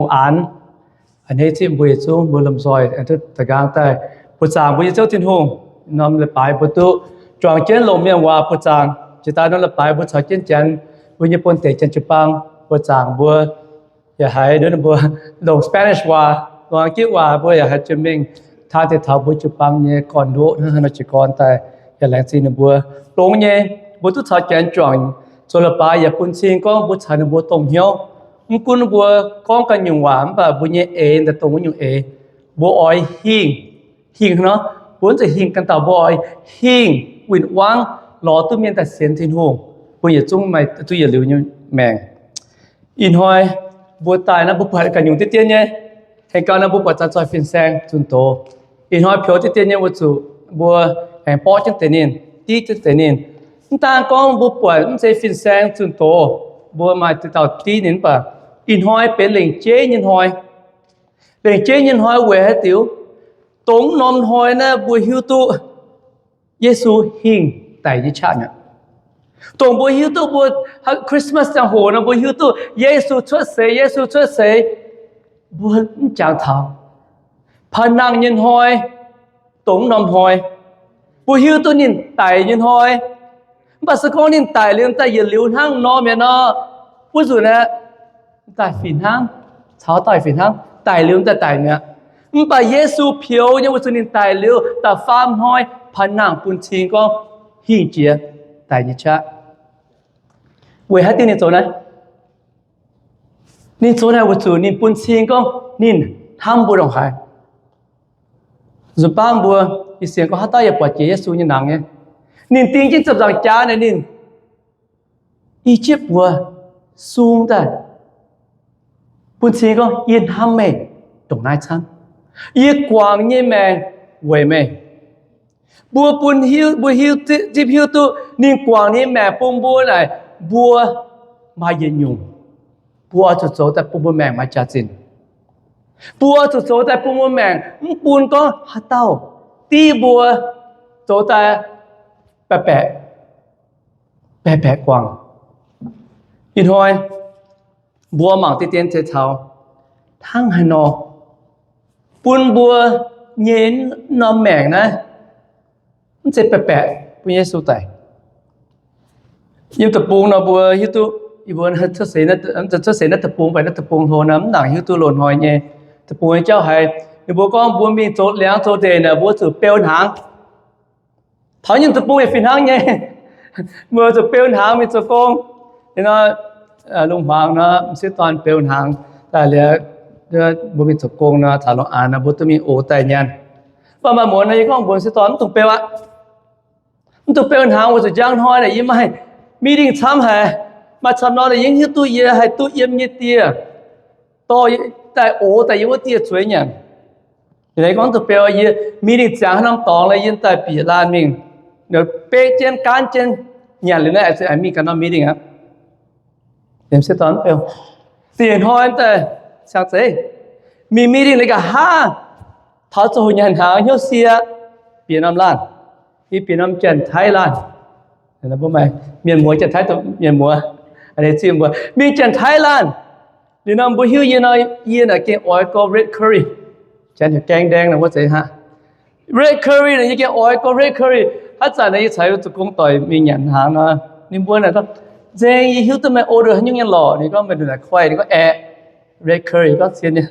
Ong Aanx, a'hneiv zipv mbuo yietc zungv mbuo lomh nzoih aengx duqv da'nqaang daaih buoqc zaangc mbuo nyei Ziouv Tin-Hungh. Norm leiz-baaix mbuo duqv juangc jienv longc mienh waac buoqc zaangc. Jiex daaih norm leiz-baaix mbuo caux jienv Janx, mbuo nyei buonv-deic Janx jiu-baang buoqc zaangc mbuo yaac haiz ninh mbuo longc Spanish waac, longc Giv waac mbuo yaac haiz jiex mingh taan deix taux mbuo jiu-baang nyei gorn-ndoqv hnangv haaix nor jiez gorn daaih, yaac laengz zingh ninh mbuo. Longx nyei, mbuo duqv caux Janx juangc zoux leiz-baaix yaac bun cing gorngv mbuo caux ninh mbuo dongh hnyouv. Mv gunv mbuo gorngv ganh nyungc waac mv baac mbuo nyei eix daaih dongh wuov nyungc eix. Mbuo oix hingh, hingh hnangv nor, mbuo mv zeiz hingh ganh dauh, mbuo oix hingh win-wangv lorz duqv mienh daaih sienx Tin-Hungh, bun yietc zungv maaih duqv yietc liuz nyei maengc. Ih hnoi mbuo daaih naaiv mbuo buatc ganh nyungc diqv dien nyei. Heng gau naaiv mbuo buatc zanc zoih fin-saeng zunh doz. Ih hnoi peux diqv dien nyei weic zuqc mbuo aengx borqv jienv deix ninh, div jienv deix ninh. Mv daan gorngv mbuo buatc mv zeiz fin-saeng zunh doz mbuo maaih dauh div ninh mv baac ih hnoi benx lengc jeiv nyei hnoi. Lengc jeiv nyei hnoi weic haaix diuc? Dongh norm hnoi naaiv mbuo hiuv duqv Yesu hingh daic nyei qaqv mi'aqv. Dongh mbuo hiuv duqv mbuo Christmas ziangh hoc nor mbuo hiuv duqv Yesu cuotv seix, Yesu cuotv seix, mbuo mv jangx taux pa'nangh nyei hnoi, dongh norm hnoi mbuo hiuv duqv ninh daic nyei hnoi. Mv baac se gorngv ninh daic liuz daaih yietc liuz hnangv nor mi'aqv nor, wuov nzunc aeqv, daaih fih hnangv, caux daaih fih hnangv, daic liuz daaih daic mi'aqv. Mv baac Yesu peux nyei weic zuqc ninh daic liuz da'faam hnoi pa'nangh bun cing gorngv hingh jiex daic nyei qaqv. Weic haaix diuc ninh zoux naaiv? Ninh zoux naaiv weic zuqc ninh bun cing gorngv ninh hnamv mbuo ndongc haaix. Nzunc baav mbuo ih sienx gorngv haaix dauh yaac buatc jiex Yesu nyei nangx nyei. Ninh ding jienv ziepc nzaangc jaax naaic ninh i jiepv buoz sung daaih bun cing gorngv, yie hnamv meih ndongc naaiv camv. Yie guangc nyei maengc weic meih. Mbuo bun hiuv, mbuo hiuv, zipv hiuv duqv ninh guangc nyei maengc bun mbuo naaic, mbuo maaih yietc nyungc, mbuo oix zuqc zoux daaih bun mbuo maengc maaih jaax-zinh. Mbuo oix zuqc zoux daaih bun mbuo maengc mv bun gorngv haaix dauh div mbuo zoux daaih baeqc baeqc, baeqc baeqc guangc. Ih hnoi mbuo mangc diqv dien ceix taux hnangv haaix nor bun mbuo nyei norm maengc naaiv mv zeiz baeqc baeqc bun Yesu daic. Yiem deic-bung nor mbuo hiuv duqv, mbuo cuotv seix naaiv deic-bung, mv baac naaiv deic-bung hlo nor mv nangc hiuv duqv loz-hnoi nyei deic-bung nyei jauv haiz ninh mbuo gorngv mbuo mingh zoux liangx zoux ndeic naaic mbuo zuqc beu hnaangx. Taux nyungc deic-bung yaac fih hnangv nyei. Mbuo zuqc beu hnaangx mingh zoux gong. Nor, lungh hmuangx nor m'sieqv dorn beu hnaangx daaih liuz, mbuo mingh zoux gong nor, caux lungh aanx nor mbuo duqv mingh ox daaih nyanc. Mv baac maaih muonz nor yie gorngv mbuox m'sieqv dorn, mv dungx beu aqv. Mv dungx beu hnaangx weic zuqc njang hnoi naaic yie maaih meeting camv haic. Maaih camv nor naaic yie mv hiuv duqv yie haih duqv yiem yie nyei dieh dorh daaih ox daaih yiem wuov dieh zueiz nyanc. Ninh gorngv, mv dungx beu, yie meeting ziangx haaix norm dorngx lai yie daaih bieqc laanh mingh, beqv jienv gaanv jienv nyanc liuz naaiv mingh ganh norm meeting aqv. Da'nyeic hnoi daaih cang zeiv, mingh meeting liuz nqa'haav taux zoux nyanc hnaangx hnyouv sie, bieqc norm laanh, yie bieqc norm Janx-Taiv laanh. Mbuo maaih mienh muoz, Janx-Taiv mienh muoz, mingh Janx-Taiv laanh. Liuz nor mbuo hiuv yie nor, yie naaic gengh oix gorx red curry, Janx heuc gaeng ndaeng nor wuov zeiz aqv. Red curry naaic yie gengh oix gorx red curry. Haaix zanc naaic yie caux zuqc gong doic mingh nyanc hnaangx nor, ninh mbuo naaic gorngv, nzengc yie hiuv duqv meih order haaix nyungc nyei lorqc. Ninh gorngv, meih ndongc naaic koi? Ninh gorngv, aeqv, red curry. Gorngv, sienx nyei,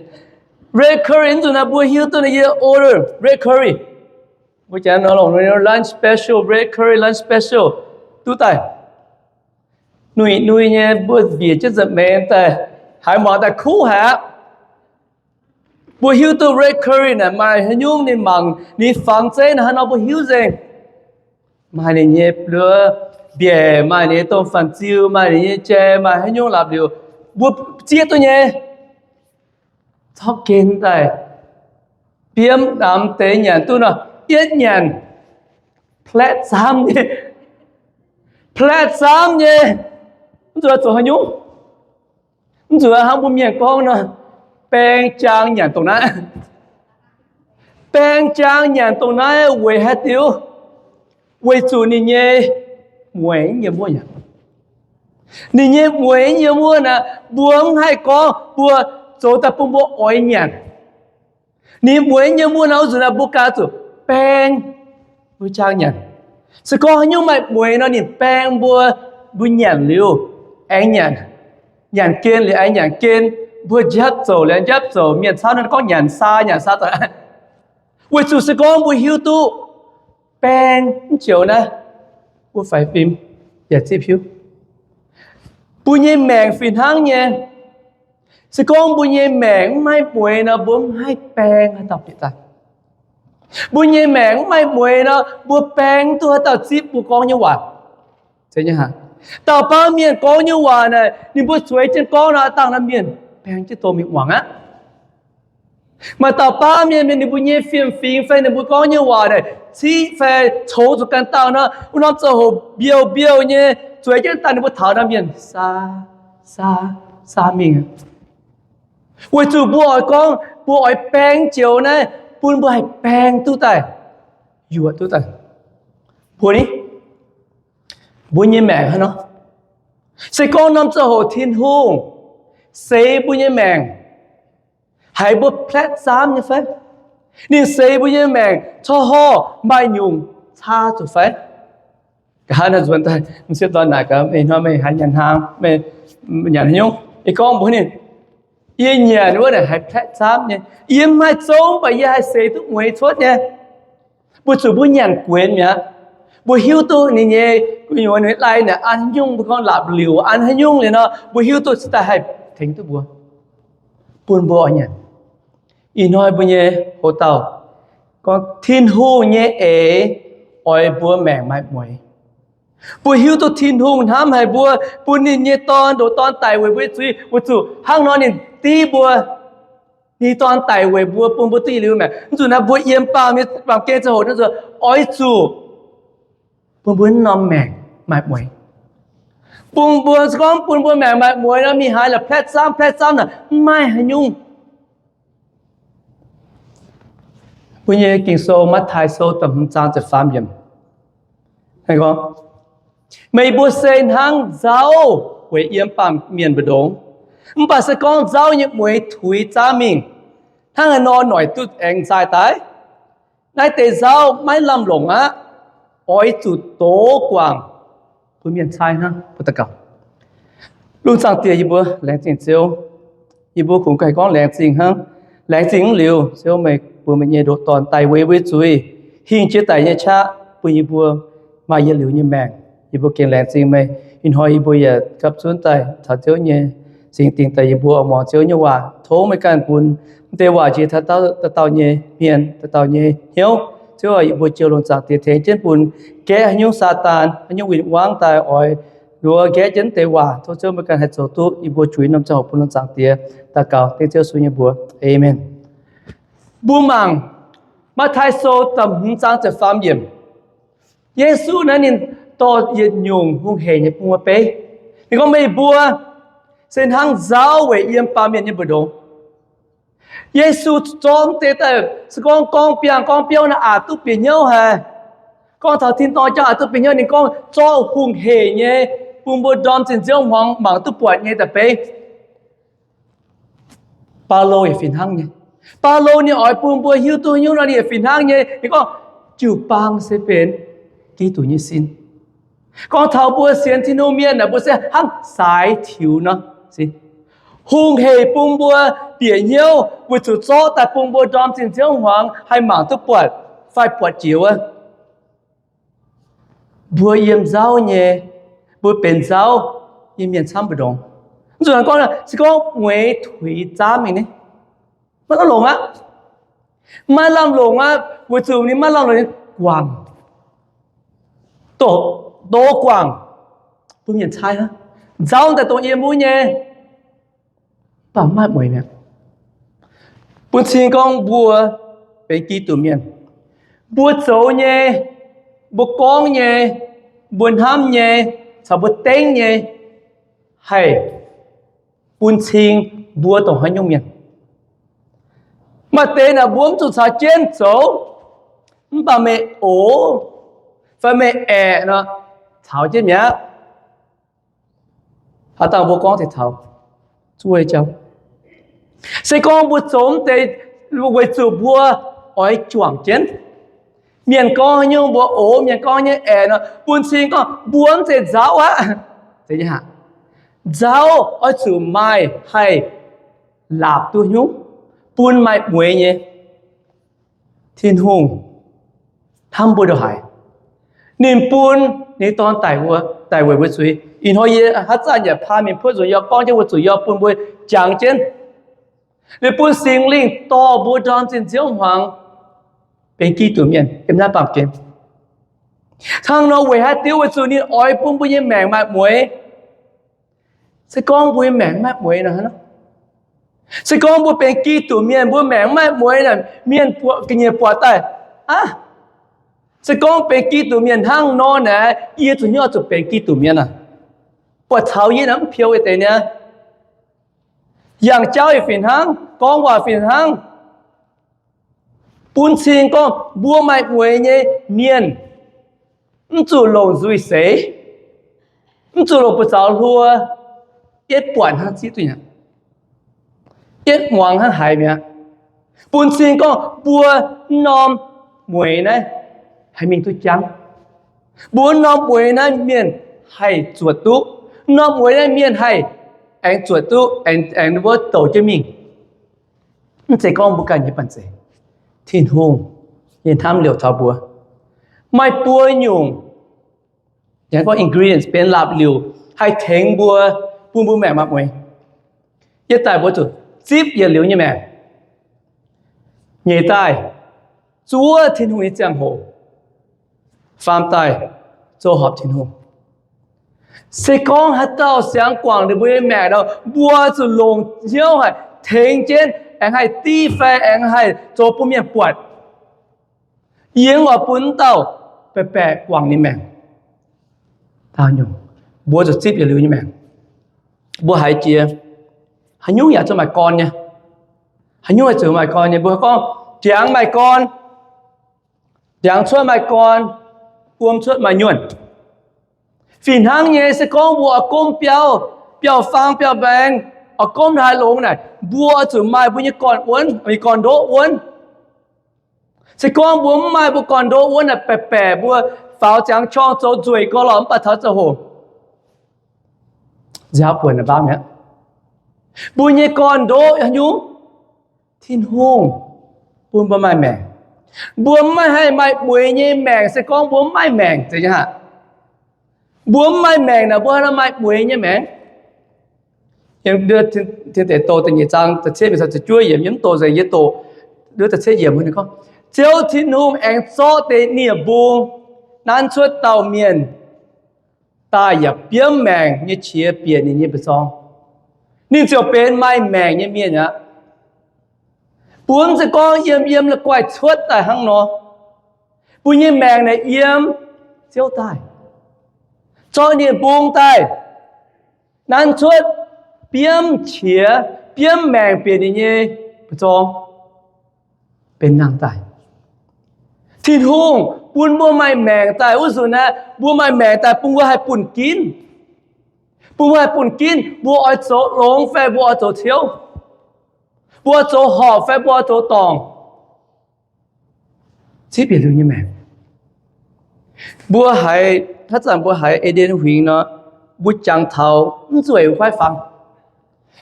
red curry. Mv zuqc naaic mbuo hiuv duqv naaic yie order red curry. Mbuo Janx nor longc lunch special, red curry lunch special duqv daaih. Nuic nui nyei mbuo mbiec jienv nza'hmien daaih, haiz muangx daaih kuv haic aqv. Mbuo hiuv duqv red curry naaic maaih haaix nyungc ninh mangc, ninh fangx zeiv naaic haaix nor mbuo hiuv nzengc. Maaih ninh nyei mbiaec, maaih ninh nyei domh fanh ziu, maaih ninh nyei jai, maaih haaix nyungc la'bieiv, mbuo zieqv duqv nyei. Zorqv gen daaih, biomv namx deix nyanc duqv nor, yietv nyanc, pletv zaamv nyei, pletv zaamv nyei. Mv zuqc zoux haaix nyungc. Mv zuqc hnangv mbuo mienh gorngv nor, baeng jaang nyanc dongh naaiv. Baeng jaang nyanc dongh naaiv weic haaix diuc? Weic zuqc ninh nyei mueiz yiem wuov aqv. Ninh nyei mueiz yiem wuov naaic, mbuo mv haih gorngv mbuo zoux daaih bun mbuo oix nyanc. Ninh mueiz nyei muonh nor, wuov nzunc naaiv mbuo ganh zuqc baeng mbuo jangx nyanc. Se gorngv haaix nyungc maaih mueiz nor, ninh baeng mbuo, mbuo nyanc liuz aengx nyanc, nyanc gen liuz aengx nyanc gen, mbuo njapv zouc liuz aengx njapv zouc. Mienh camv nor gorngv nyanc saa, nyanc saa doic. Weic zuqc se gorngv mbuo hiuv duqv baeng mv joux naaiv, wuov faix fim yaac zipv hiuv. Mbuo nyei maengc fih hnangv nyei. Se gorngv mbuo nyei maengc mv maaih mueiz nor, mbuo mv haih baeng haaix dauh bieqc daaih. Mbuo nyei maengc mv maaih mueiz nor, mbuo baeng mv duqv haaix dauh zipv mbuo gorngv nyei waac. Dauh baav mienh gorngv nyei waac naaic, ninh mbuo zueiz jienv gorngv nor, dangh naaiv mienh baeng jienv dorh mingh muangx aqv. Maaih dauh baav mienh, mienh ninh mbuo nyei fiem-fingx fai ninh mbuo gorngv nyei waac naaic ciqv fai congx zuqc ganh dauh nor, wuov norm ziangh hoc mbiouh mbiouh nyei zueiz jienv daaih ninh mbuo taux naaiv mienh saa, saa, saa mingh. Weic zuqc mbuo oix gorngv, mbuo oix baeng joux naaiv bun mbuo haih baeng duqv daaih, yuoqc duqv daaih. Mbuo ni, mbuo nyei maengc hnangv nor, se gorngv norm ziangh hoc Tin-Hungh seix mbuo nyei maengc, haiz mbuo pletv zaamv nyei fai? Ninh seix mbuo nyei maengc corc horh maaih nyungc caa zuqc fai? Nqa'haav nzuonx daaih m'sieqv dorn naaic gaax, meih hnoi meih haiz nyanc hnaangx, meih nyanc haaix nyungc? Yie gorngv mbuox ninh, yie nyanc wuov naaic haiz pletv zaamv nyei. Yie mv haih zouv, mv baac yie haih seix duqv mueiz cuotv nyei. Mbuo zuqc mbuo nyanc guenx mi'aqv. Mbuo hiuv duqv ninh nyei, gu'nyuoz ninh lai naaic an haaix nyungc, mbuo gorngv la'liuc an haaix nyungc liuz nor, mbuo hiuv duqv se daaih haih tengx duqv mbuo, bun mbuo oix nyanc. Ih hnoi mbuo nyei hoc dauh gorngv Tin-Hungh nyei eix oix mbuo maengc maaih mueiz. Mbuo hiuv duqv Tin-Hungh hnamv haic mbuo, bun ninh nyei Dorn, ndoqc Dorn daic weic mbuo nyei zuiz, weic zuqc hnangv nor ninh div mbuo. Ninh Dorn daic weic mbuo, bun mbuo duqv yietc liuz maengc. Mv zuqc naaiv mbuo yiem baamh, baamh gen ziangh hoc naaiv nzuonx oix zuqc bun mbuo norm maengc maaih mueiz, bun mbuo, se gorngv bun mbuo maengc maaih mueiz nor, mingh haaix la'pletv zaamv, pletv zaamv naaic mv maaih haaix nyungc. Mbuo nyei Ging-Sou Matv^taai Sou da'hmz zaang ziepc faam yiemc gorngv, meih mbuo se hnangv nzauv weic yiem baamh mienh mbu'ndongx. Mv baac se gorngv nzauv nyei mueiz tuix zaamv mingh, hnangv haaix nor noic duqv aengx nzaaih daaih? Naaiv deix nzauv maiv lamh longc aqv. Oix zuqc dox guangc bun mienh caaiv hnangv. Mbuo daux gaux. Lungh zaangc Diex, yie mbuo laengz zingh Ziouv. Yie mbuo kungx haih gorngv laengz zingh hnangv. Laengz zingh mv liuz, Ziouv, meih bun meih nyei ndoqc Dorn daic weic mbuo zuiz, hingh jiex daic nyei qaqv bun yie mbuo maaih yietc liuz nyei maengc. Yie mbuo gengh laengz zingh meih. Ih hnoi yie mbuo yaac gapv zunv daaih caux Ziouv nyei singx dingh daaih, yie mbuo oix muangx Ziouv nyei waac. Tov meih ganh bun mv deix waac njiec taux dauh dauh nyei hmien, dauh dauh nyei hnyouv. Ziouv aac, yie mbuo joux lungh zaangc Diex tengx jienv bun gaeqv haaix nyungc Saadaan, haaix nyungc win-wangv daaih oix nduov gaeqv jienv mv deix waac. Tov Ziouv meih ganh haih zoux duqv. Yie mbuo juix norm ziangh hoc bun lungh zaangc Diex daux gaux dengv Ziouv Yesu nyei mbuox. Aamen. Mbuo mangc Matv^taai Sou da'hmz zaang ziepc faam yiemc. Yesu naaiv ninh dorh yietc nyungc hungh hec nyei bun mbuo beiv. Ninh gorngv, meih mbuo se hnangv nzauv weic yiem baamh mienh nyei mbu'ndongx. Yesu zorqv mv deix daaih, se gorngv gorngv biangh gorngv biouv naaiv aqc duqv bieqc hnyouv haic. Gorngv taux tin-dorngh jauv aqc duqv bieqc hnyouv, ninh gorngv zorqv hungh hec nyei bun mbuo ndorm zinh nziouv hmuangx mangc duqv buatc nyei daaih beiv. Baulo yaac fih hnangv nyei. Baulo ninh oix bun mbuo hiuv duqv nyungc nor, ninh yaac fih hnangv nyei. Ninh gorngv, jiu-baang se benx Giduc nyei sin. Gorngv taux mbuo sienx Tin-Hungh mienh naaic, mbuo se hnangv saaix tiux nor. Hungh hec bun mbuo bieqc hnyouv weic zuqc zorqv daaih bun mbuo ndorm zinh nziouv hmuangx haih mangc duqv buatc fai buatc jiex wuov. Mbuo yiem nzauv nyei, mbuo benx nzauv nyei mienh camv mbu'ndongx. Mv zuqc gorngv, se gorngv mueiz tuix zaamv mingh ni, maiv lamh longc aqv. Maiv lamh longc aqv. Weic zuqc ninh maiv lamh longc nyei guangc, doqc, doqc guangc bun mienh caaiv hnangv. Nzauv daaih dongh yie mbuo nyei, mv baac maiv mueiz mi'aqv. Bun cing gorngv mbuo benx Giduc mienh, mbuo zoux nyei, mbuo gorngv nyei, mbuo hnamv nyei, caux mbuo dengv nyei, haih bun cing mbuo dongh haaix nyungc mienh. Maaih deix naaic mbuo mv zuqc caux jienv zoux, mv baac meih ox fai meih aeqc nor, caux jienv mi'aqv. Haaix dauh mbuo gorngv taux zuov jauv, Se gorngv mbuo zoux deix weic zuqc mbuo oix juangc jienv, mienh gorngv nyei mbuo ox, mienh gorngv nyei aengx nor, bun cing gorngv mbuo mv zeiz nzauv aqv. Nzauv oix zuqc maaih haih laapc duqv nyungc bun maaih mueix nyei. Tin-Hungh hnamv mbuo ndongc haaix. Ninh bun ninh nyei Dorn daic mbuo, daic weic mbuo zuiz. Ih hnoi yie haaix zanc yaac paan mingh puotv nzuonx yaac gorngv jienv mbuo zuqc yaac bun mbuo jangx jienv. Ninh bun Singx Lingh dorh mbuo ndorm zinh nziouv hmuangx benx Giduc mienh yiem naaiv baamh gen. Hnangv nor weic haaix diuc? Weic zuqc ninh oix bun mbuo nyei maengc maaih mueix. Se gorngv mbuo nyei maengc maiv mueix nor, se gorngv mbuo benx Giduc mienh, mbuo maengc maiv mueix nor, mienh ga'nyiec buatc daaih, aav, se gorngv benx Giduc mienh hnangv nor naaic, yie zuqc hnyouv zuqc benx Giduc mienh aqv. Buatc caux yie naaic mv piou deix niaa. Yangh jauv yaac fih hnangv, gorngv waac fih hnangv. Bun cing gorngv mbuo maaih mueix nyei mienh, mv zuqc longc nzuih seix, mv zuqc longc buoz-zaux hluo, yietv buatc hnangv zipv duqv mi'aqv, yietv muangx hnangv haiz mi'aqv. Bun cing gorngv mbuo norm mueix naaiv haih mingh duqv jangv. Mbuo norm mueix naaiv mienh haih zuotc duqv. Norm mueix naaiv mienh haih aengx zuotc duqv, aengx, aengx wuov douc jienv mingh. Mv zeiz gorngv mbuo ganh nyei banh zeic. Tin-Hungh nyei hnamv liouc taux mbuo. Maaih buo nyungc, yie gorngv ingredients, benx laapc liuc haih tengx mbuo, bun mbuo maengc maaih mueix. Yie daaih mbuo zuqc zipv yietc liuz nyei maengc. Nyeic daaih, zuov Tin-Hungh nyei ziangh hoc. Faam daaih, zoux horpc Tin-Hungh. Se gorngv haaix dauh siangx guangc ninh mbuo nyei maengc nor, mbuo zuqc longc hnyouv haic tengx jienv, aengx haih div fai aengx haih zoux bun mienh buatc. Yie oix bun wuov dauh baeqc baeqc guangc ninh maengc. Mbuo zuqc zipv yietc liuz nyei maengc. Mbuo haiz jiex, haaix nyungc yaac zuqc maaih gorn nyei. Haaix nyungc yaac zuqc maaih gorn nyei. Mbuo gorngv, ndiangx maaih gorn, ndiangx cuotv maaih gorn, wuom cuotv maaih nyuonh. Fih hnangv nyei, se gorngv mbuo oix gomv biauv, biauv-faang, biauv-mbaengx, oix gomv haaix longx naaic, mbuo zuqc maaih mbuo nyei gorn-wuonv, gorn-ndoqv wuonv. Se gorngv mbuo mv maaih mbuo gorn-ndoqv wuonv naaic, baeqc baeqc mbuo faaux ziangx qorng zoux nzueic gau lorqc, mv baac taux ziangh hoc nziaaux buonc naaic mbaang mi'aqv. Mbuo nyei gorn-ndoqv haaix nyungc? Tin-Hungh bun mbuo maaih maengc. Mbuo mv maaih haih maaih mueix nyei maengc se gorngv mbuo mv maaih maengc zeiz nyei aqv. Mbuo mv maaih maengc naaic, mbuo haaix nor maaih mueix nyei maengc? Yiem Tin Deic Douh da'nyeic zaang da'cietv mingh caux ziepc juov yiemc, yiem mv doqc nzengc, yie doqc ndiev da'cietv yiemc, ninh gorngv, Ziouv Tin-Hungh aengx zorqv deix nie-mbung nanv cuotv dauh mienh daaih yaac biomv maengc nyei qiex bieqc ninh nyei mba'zorng. Ninh ziouc benx maaih maengc nyei mienh aqv. Mbuo mv zeiz gorngv yiem yiem la'guaih cuotv daaih hnangv nor. Mbuo nyei maengc naaic yiem Ziouv daaih, zorqv nie-mbung daaih, nanv cuotv biomv qiex, biomv maengc bieqc ninh nyei mba'zorng, benx nangh daaih. Tin-Hungh bun mbuo maaih maengc daaih wuov nzunc aeqv, mbuo maaih maengc daaih bun mbuo haih bun ginv. Bun mbuo haih bun ginv, mbuo oix zoux longx fai mbuo oix zoux ciouv, mbuo oix zoux horpc fai mbuo oix zoux dorngc. Zipv yietc liuz nyei maengc. Mbuo haiz, haaix zanc mbuo haiz E^nden Huingx nor, mbuo jangx taux mv zuqc fai fangx.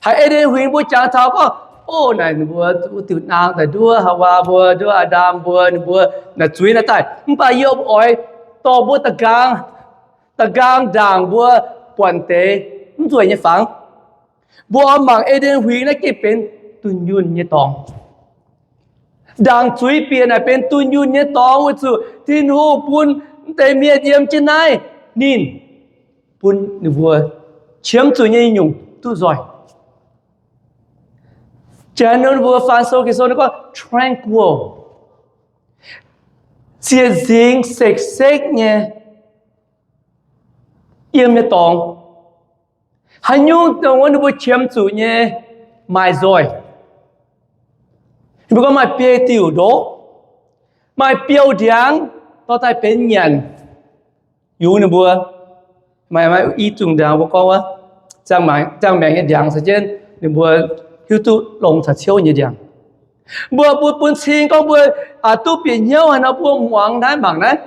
Haiz E^nden Huingx mbuo jangx taux gorngv, o, naaic ninh mbuo wuov diuh naang daaih nduov Haawaa mbuo, nduov Aa^ndam mbuo, ninh mbuo naaic zuiz naaic daaih. Mv baac yie oix dorh mbuo da'nqaang, da'nqaang ndaangc mbuo buatc deix mv nzueic nyei fangx. Mbuo oix mangc E^nden Huingx naaiv gengh benx dunh yunh nyei dorngx. Ndaangc zuiz bieqc naaic benx dunh yunh nyei dorngx weic zuqc Tin-Hungh bun mv deix mienh yiem jienv naaiv, ninh bun ninh mbuo qiemx zuqc nyei nyungc duqv nzoih. Janx ninh mbuo faan sou Ging-Sou ninh gorngv tranquil, ziec nzingx sekv-sekv nyei yiem nyei dorngx. Haaix nyungc dongh wuov ninh mbuo qiemx zuqc nyei maaih nzoih. Ninh mbuo gorngv maaih biei diuc ndoqv, maaih biouv ndiangx dorh daaih benx nyanc yungz ninh mbuo. Maaih, maaih i zungh ndiangx mbuo gorngv wuov, ziangh maengc, ziangh maengc nyei ndiangx caux jienv ninh mbuo hiuv duqv longx caux ciouv nyei ndiangx. Mbuo, mbuo bun cing gorngv mbuo, aa, duqv bieqc hnyouv haaix nor mbuo muangx naaiv mangc naaiv.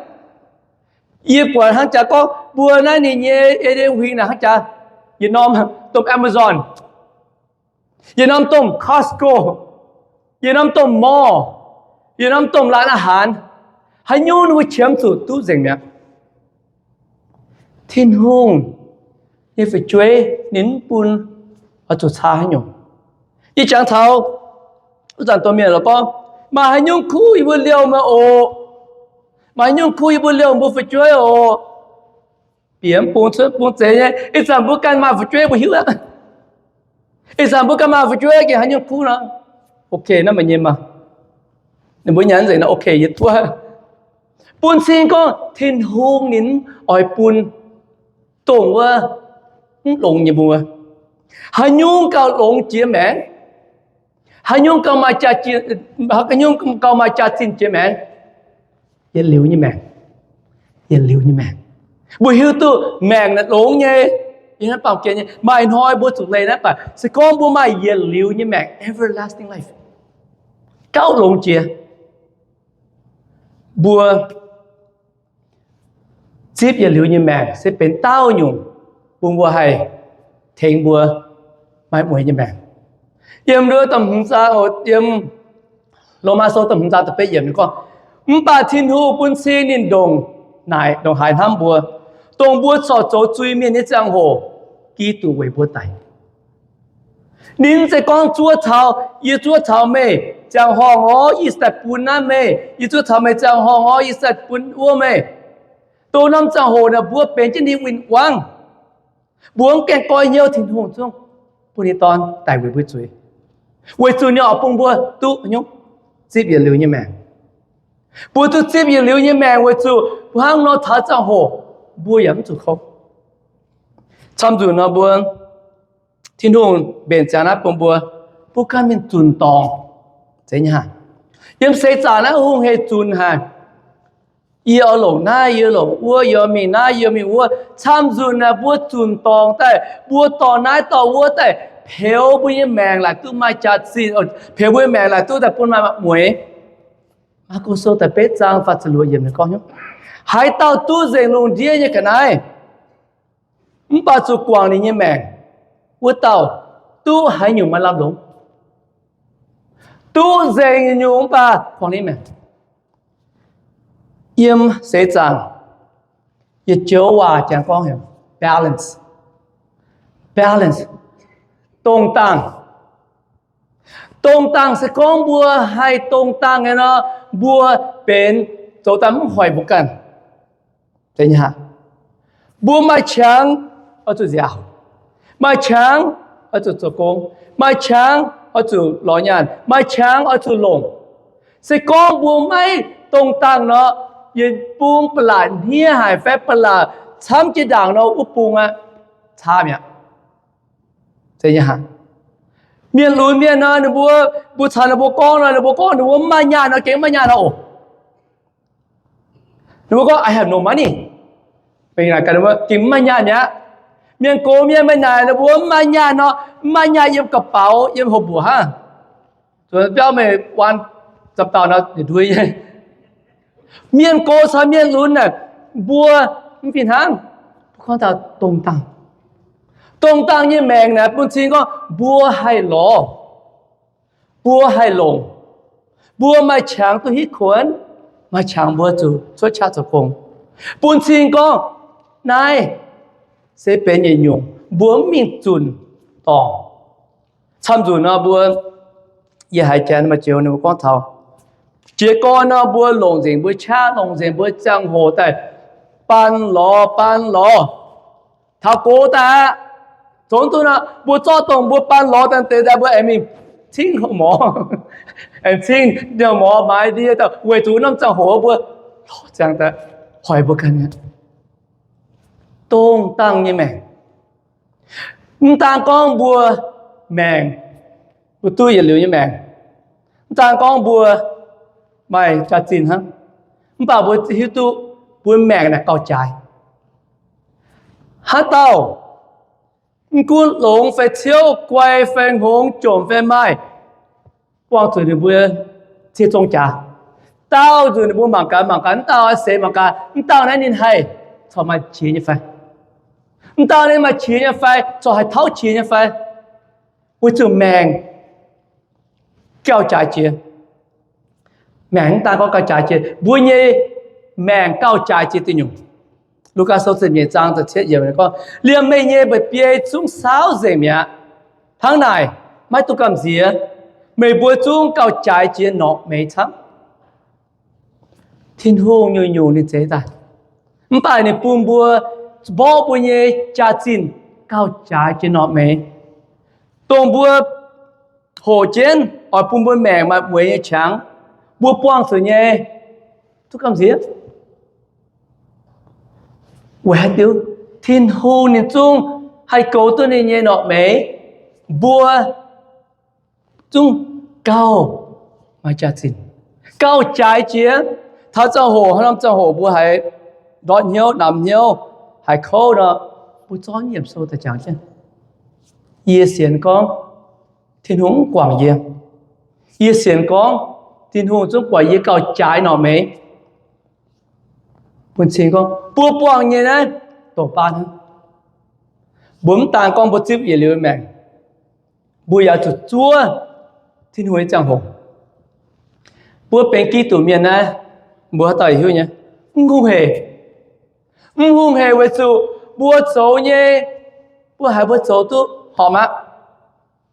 Yie buatc hnangv jaax gorngv mbuo naaiv ninh nyei eix leiz huingx naaic hnangv jaax, yietc norm domh Amazon, yietc norm domh Costco, yietc norm domh mall, yietc norm domh ร้านอาหาร, haaix nyungc ninh mbuo qiemx zuqc duqv nzengc mi'aqv. Tin-Hungh nyei fu'jueiv ninh mv bun oix zuqc caa haaix nyungc. Yie jangx taux wuov zanc domh mienh lorz gorngv, maaih haaix nyungc kuv yie mbuo liouh meih oc. Maaih haaix nyungc kuv yie mbuo liouh mbuo fu'jueiv oc. Bieqc mv bung cuotv bung zeiz nyei. Ih zanc mbuo ganh maaih fu'jueiv mbuo hiuv aqv. Ih zanc mbuo ganh maaih fu'jueiv gengh haaix nyungc kuv nor, ok, naaiv meih nyei maah. Ninh mbuo nyanc nzengc nor, ok, yie tuov. Bun cing gorngv Tin-Hungh ninh oix bun dongh wuov mv longx nyei mbuo. Haaix nyungc gauh longx jiex maengc? Haaix nyungc gauh maaih jaax-, haaix nyungc gauh maaih jaax-zinh jiex maengc? Yietc liuz nyei maengc. Yietc liuz nyei maengc. Mbuo hiuv duqv maengc naaiv longx nyei, maaih hnoi mbuo zuqc leih naaiv, mv baac se gorngv mbuo maaih yietc liuz nyei maengc, everlasting life, gauh longx jiex. Mbuo zipv yietc liuz nyei maengc se benx daauh nyungc bun mbuo haih tengx mbuo maaih mueiz nyei maengc. Yiem nduov da'hmz zaang, yiem Lomaa Sou da'hmz zaang da'betv yiemc ninh gorngv, mv baac Tin-Hungh bun cing ninh ndongc naaic, ndongc haaix hnamv mbuo, dongh mbuo corc zoux zuiz-mienh nyei ziangh hoc, Giduc weic mbuo daic. Ninh mv zeiz gorngv zuov taux, yie zuov taux meih ziangh horngh oc, yie se daaih bun naaiv meih. Yie zuov taux meih ziangh horngh oc, yie se daaih bun wuov meih. Dongh norm ziangh hoc naaic mbuo benx jienv ninh win-wangv. Mbuo mv gaengh goiv hnyouv, Tin-Hungh zungv bun ninh Dorn daic weic mbuo zuiz, weic zuqc ninh oix bun mbuo duqv nyungc zipv yietc liuz nyei maengc. Mbuo duqv zipv yietc liuz nyei maengc weic zuqc mbuo hnangv nor taux ziangh hoc mbuo yaac mv zuqc kouv. Camv nzunc nor mbuo, Tin-Hungh mbenc ziangx naaiv bun mbuo, mbuo ganh mingh zunc dorngx. Zeiz nyei haic. Yiem seix zaangc naaiv hungh hec zunc haic. Yie oix longc naaiv, yie longc wuov, yie oix mingh naaiv, yie mingh wuov. Camv nzunc naaic mbuo zunc dorngx daaih, mbuo dorh naaiv dorh wuov daaih peux mbuo nyei maengc laaic duqv maaih jaax-zinh, peux mbuo nyei maengc laaic duqv daaih bun maaih mueiz. Maako Sou da'betv zaang faah ziepc luoqc yiemc ninh gorngv, haaix dauh duqv nzengc lungh ndiev nyei ga'naaiv, mv baac zuqc guangc ninh nyei maengc, wuov dauh duqv haaix nyungc maaih lamh longx. Duqv nzengc nyungc mv baac guangc ninh maengc. Yiem seix zaangc yietc joux waac jangx gorngv balance. Balance, dongh dangh. Dongh dangh se gorngv mbuo haih dongh dangh nyei nor, mbuo benx zoux daaih mv hoic mbuo ganh. Mbuo maaih qangx oix zuqc nziaauc, maaih qangx oix zuqc zoux gong, maaih qangx oix zuqc lorz nyaanh, maaih qangx oix zuqc longc. Se gorngv mbuo maiv dongh dangh nor, yietc bung ba'laqc hniev haic fai ba'laqc camv jiex ndaangc nor, wuov bung aqv, camv mi'aqv. Mienh lunx mienh nor, ninh mbuo, mbuo caux ninh mbuo gorngv nor, ninh mbuo gorngv ninh mbuo mv maaih nyaanh nor, gengh mv maaih nyaanh nor oc. Ninh mbuo gorngv, I have no money. Gengh mv maaih nyaanh mi'aqv. Mienh gox mienh maaih naaic ninh mbuo mv maaih nyaanh nor, mv maaih nyaanh yiem ga'baux, yiem houx mbuoqc hnangv. Zuqc biauv meih waan za'dauh nor, mienh gox caux mienh lunx naaic, mbuo mv fih hnangv. Mbuo gorngv taux dongh dangh. Dongh dangh nyei maengc naaic bun cing gorngv mbuo haih lorz, mbuo haih longc, mbuo maaih qangx duqv hitv kuonx, maaih qangx mbuo zuqc cuotv qaqv zoux gong. Bun cing gorngv naaiv se benx yietc nyungc mbuo mv mingh zunc dorngc. Camv nzunc nor mbuo, yie haiz janx maaih joux ninh mbuo gorngv taux jiez gorn nor mbuo longc nzengc mbuo qaqv, longc nzengc mbuo ziangh hoc daaih baan lorz baan lorz. Taux gox daaih aqv, zoux duqv nor mbuo zorqv dongh mbuo baan lorz daaih deix daaih mbuo aengx mingh cingv morz, aengx cingv morz maaiz ndie daaih weic zuqc norm ziangh hoc mbuo lorz ziangx daaih hoic mbuo ganh mi'aqv. Dongh dangh nyei maengc. Mv daan gorngv mbuo maengc, mbuo duqv yietc liuz nyei maengc, mv daan gorngv mbuo maaih jaax-zinh hnangv, mv baac mbuo hiuv duqv mbuo maengc naaic gauh jaaix. Haaix dauh Mv gunv longx fai ciouv, guai fai hngongx, jomc fai maaih, buangh zuqc ninh mbuo cie zong jaax. Daauh nzunc ninh mbuo mangc gaax, mangc gaax, mv daauh seix mangc gaax, mv daauh naaiv ninh haih corc maaih qiex nyei fai? Mv daauh naaiv maaih qiex nyei fai? Corc haih tauv qiex nyei fai? Weic zuqc maengc gauh jaaix jiex. Maengc mv daan gorngv gauh jaaix jiex, mbuo nyei maengc gauh jaaix jiex duqv nyungc. Lugaa Sou ziepc nyeic zaang ziepc cietv yiemc gorngv, liemh meih nyei mba'biei zungv saauv nzengc mi'aqv. Hnangv naaic, maiv dungx gamh nziex. Meih mbuo zungv gauh jaaix jiex norqc meix camv. Tin-Hungh nyungc-nyungc ninh zeix daaih, mv baac ninh bun mbuo, mborqv mbuo nyei jaax-zinh gauh jaaix jiex norqc meix, dongh mbuo hoqc jienv oix bun mbuo maengc maaih mueiz nyei qangx, mbuo buangh zuqc nyei, duqv gamh nziex. Weic haaix diuc? Tin-Hungh ninh zungv haih goux duqv ninh nyei norqc meix, mbuo zungv gauh maaih jaax-zinh, gauh jaaix jiex. Taux ziangh hoc, haaix norm ziangh hoc mbuo haiz ndortv hnyouv, namx hnyouv, haiz kouv nor, mbuo zorqv Nyiemc Sou daaih jangx jienv. Yie sienx gorngv Tin-Hungh mv guangc yie. Yie sienx gorngv Tin-Hungh zungv buatc yie gauh jaaix norqc meix. Bun cing gorngv mbuo buangh nyei naaiv doqc baan hnangv. Mbuo mv daan gorngv mbuo zipv yietc liuz maengc, mbuo yaac zuqc zuov Tin-Hungh nyei ziangh hoc. Mbuo benx Giduc mienh naaiv, mbuo haaix dauh hiuv nyei, mv hungh hec. Mv hungh hec weic zuqc mbuo zoux nyei, mbuo haiz mbuo zoux duqv horpc aqv,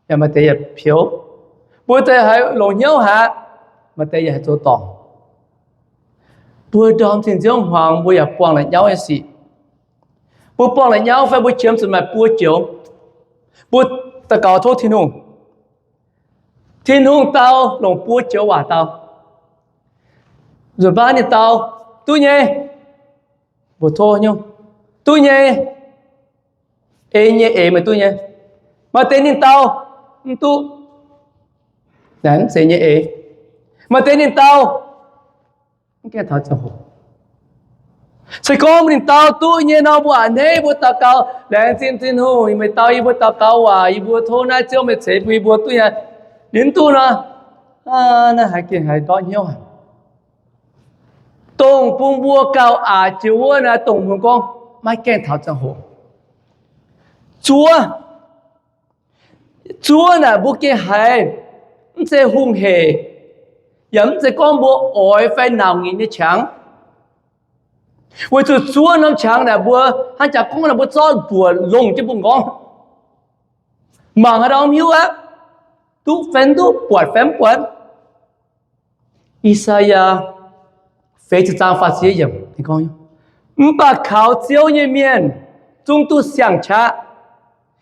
yaac maaih deix yaac peux. Mbuo deix haiz longc hnyouv haic, maaih deix yaac haiz zoux dorngc. Mbuo ndorm zinh nziouv hmuangx mbuo yaac buangh la'nyauv nyei sic. Mbuo buangh la'nyauv fai mbuo qiemx zuqc maaih buo joux, mbuo daux gaux tov Tin-Hungh. Tin-Hungh dau longc buo joux waac dau. Nzunc baav ninh dau, duqv nyei. Mbuo tov nyungc, duqv nyei. Ei nyei eix meih duqv nyei. Maaih deix ninh dau, mv duqv. Naaiv mv zeiz nyei eix. Maaih deix ninh dau, mv gaengh taux ziangh hoc. Se gorngv ninh dau duqv nyei nor, mbuo a'hneiv, mbuo daux gaux, laengz zingh Tin-Hungh, meih dau yie mbuo daux gaux waac, yie mbuo tov naaiv Ziouv meih ceix bun yie mbuo duqv nyei. Ninh mv duqv nor, naaiv haiz gengh haiz ndortv hnyouv haic. Dongh bun mbuo gauh aqc jiex wuov naaiv, dongh mbuo gorngv maiv gaengh taux ziangh hoc. Zuov, zuov naaic mbuo gengh haiz mv zeiz hungh hec, yaac mv zeiz gorngv mbuo oix fai nauc nyei qangx. Weic zuqc zuov norm qangx naaic mbuo hnangv jaax gorngv naaic mbuo zorqv mbuoqc longc jienv mbuo m'nqorngv, mangc haaix dauh mv hiuv aqv, duqv fai mv duqv, buatc fai mv buatc. I^saa^yaa feix ziepc zaang faah siex yiemc gorngv, mv baac kaux Ziouv nyei mienh zungv duqv siang-qaqv.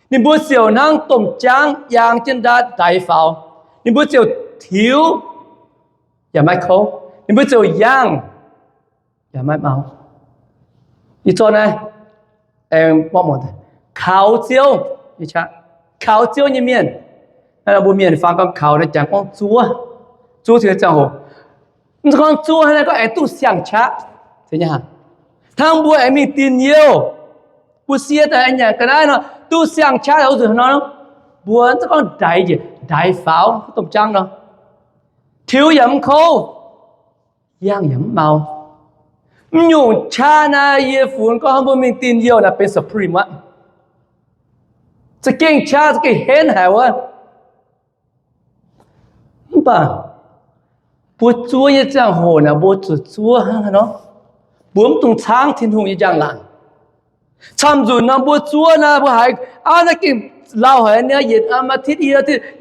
Ninh mbuo ziouc hnangv domh jaangv yaang jienv ndaatv ndaix faaux. Ninh mbuo ziouc tiux yaac maiv kouv. Ninh mbuo ziouc yangh yaac maiv mau. Ih zanc naaiv aengx mborqv muonc, kaux Ziouv, kaux Ziouv nyei mienh. Naaiv mbuo mienh fangx gorngv kaux naaiv jangx gorngv zuov, zuov Tin-Hungh ziangh hoc. Mv zeiz gorngv zuov hnangv naaiv gorngv aengx duqv siang-qaqv. Hnangv mbuo aengx mingh dinh youh, mbuo sie daaih aengx nyanc ga'naaiv nor, duqv siang-qaqv wuov nzunc nor, mbuo mv zeiz gorngv ndaix njiec ndaix faaux domh jaangv nor, tiux yaac mv kouv, yangh yaac mv mau. Mv nyungc qaqv naaiv yie funx gorngv mbuo mingh dinh youh naaic benx supreme aqv. Za'gengh qaqv, za'gengh henv haic wuov. Mv baac mbuo zuov nyei ziangh hoc naaic mbuo zuqc zuov hnangv haaix nor, mbuo mv dungx caangv Tin-Hungh nyei njang-laangc. Camv nzunc nor mbuo zuov naaic mbuo haiz, aa, naaiv gengh lauh haic, naaiv yietc aa, maaih titv,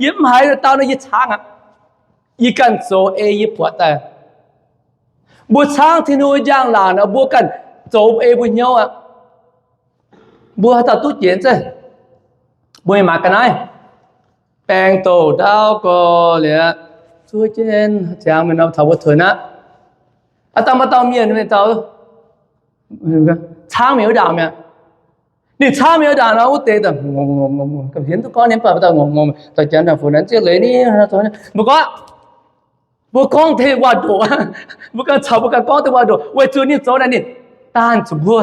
yie mv haiz dau nor yie caangv aqv. Yie ganh zoux ei yie buatc daaih. Mbuo caangv Tin-Hungh njang-laangc nor mbuo ganh zoux ei mbuo hnyouv aqv. Mbuo haaix dauh duqv jiex zeiv? Mbuo mingh maaiz ga'naaiv, baeng douc ndaauv gorx liuz, zuov jienv ziangx mingh nor taux mbuo tuix aqv. Aa, dangh maaih dauh mienh, mienh dau, caangv mingh wuov ndaangc mi'aqv. Ninh caangv mingh wuov ndaangc nor wuov deix daaih, ga'hmien duqv gorngv ninh mv baac dauh ngorc ngorc, dauh janx daaih fu nanv zieqv leiz ni, mbuo gorngv, mbuo gorngv deix waac-ndoqc, mbuo ganh caux mbuo ganh gorngv deix waac-ndoqc, weic zuqc ninh zoux naaic ninh daanh zuqc mbuo,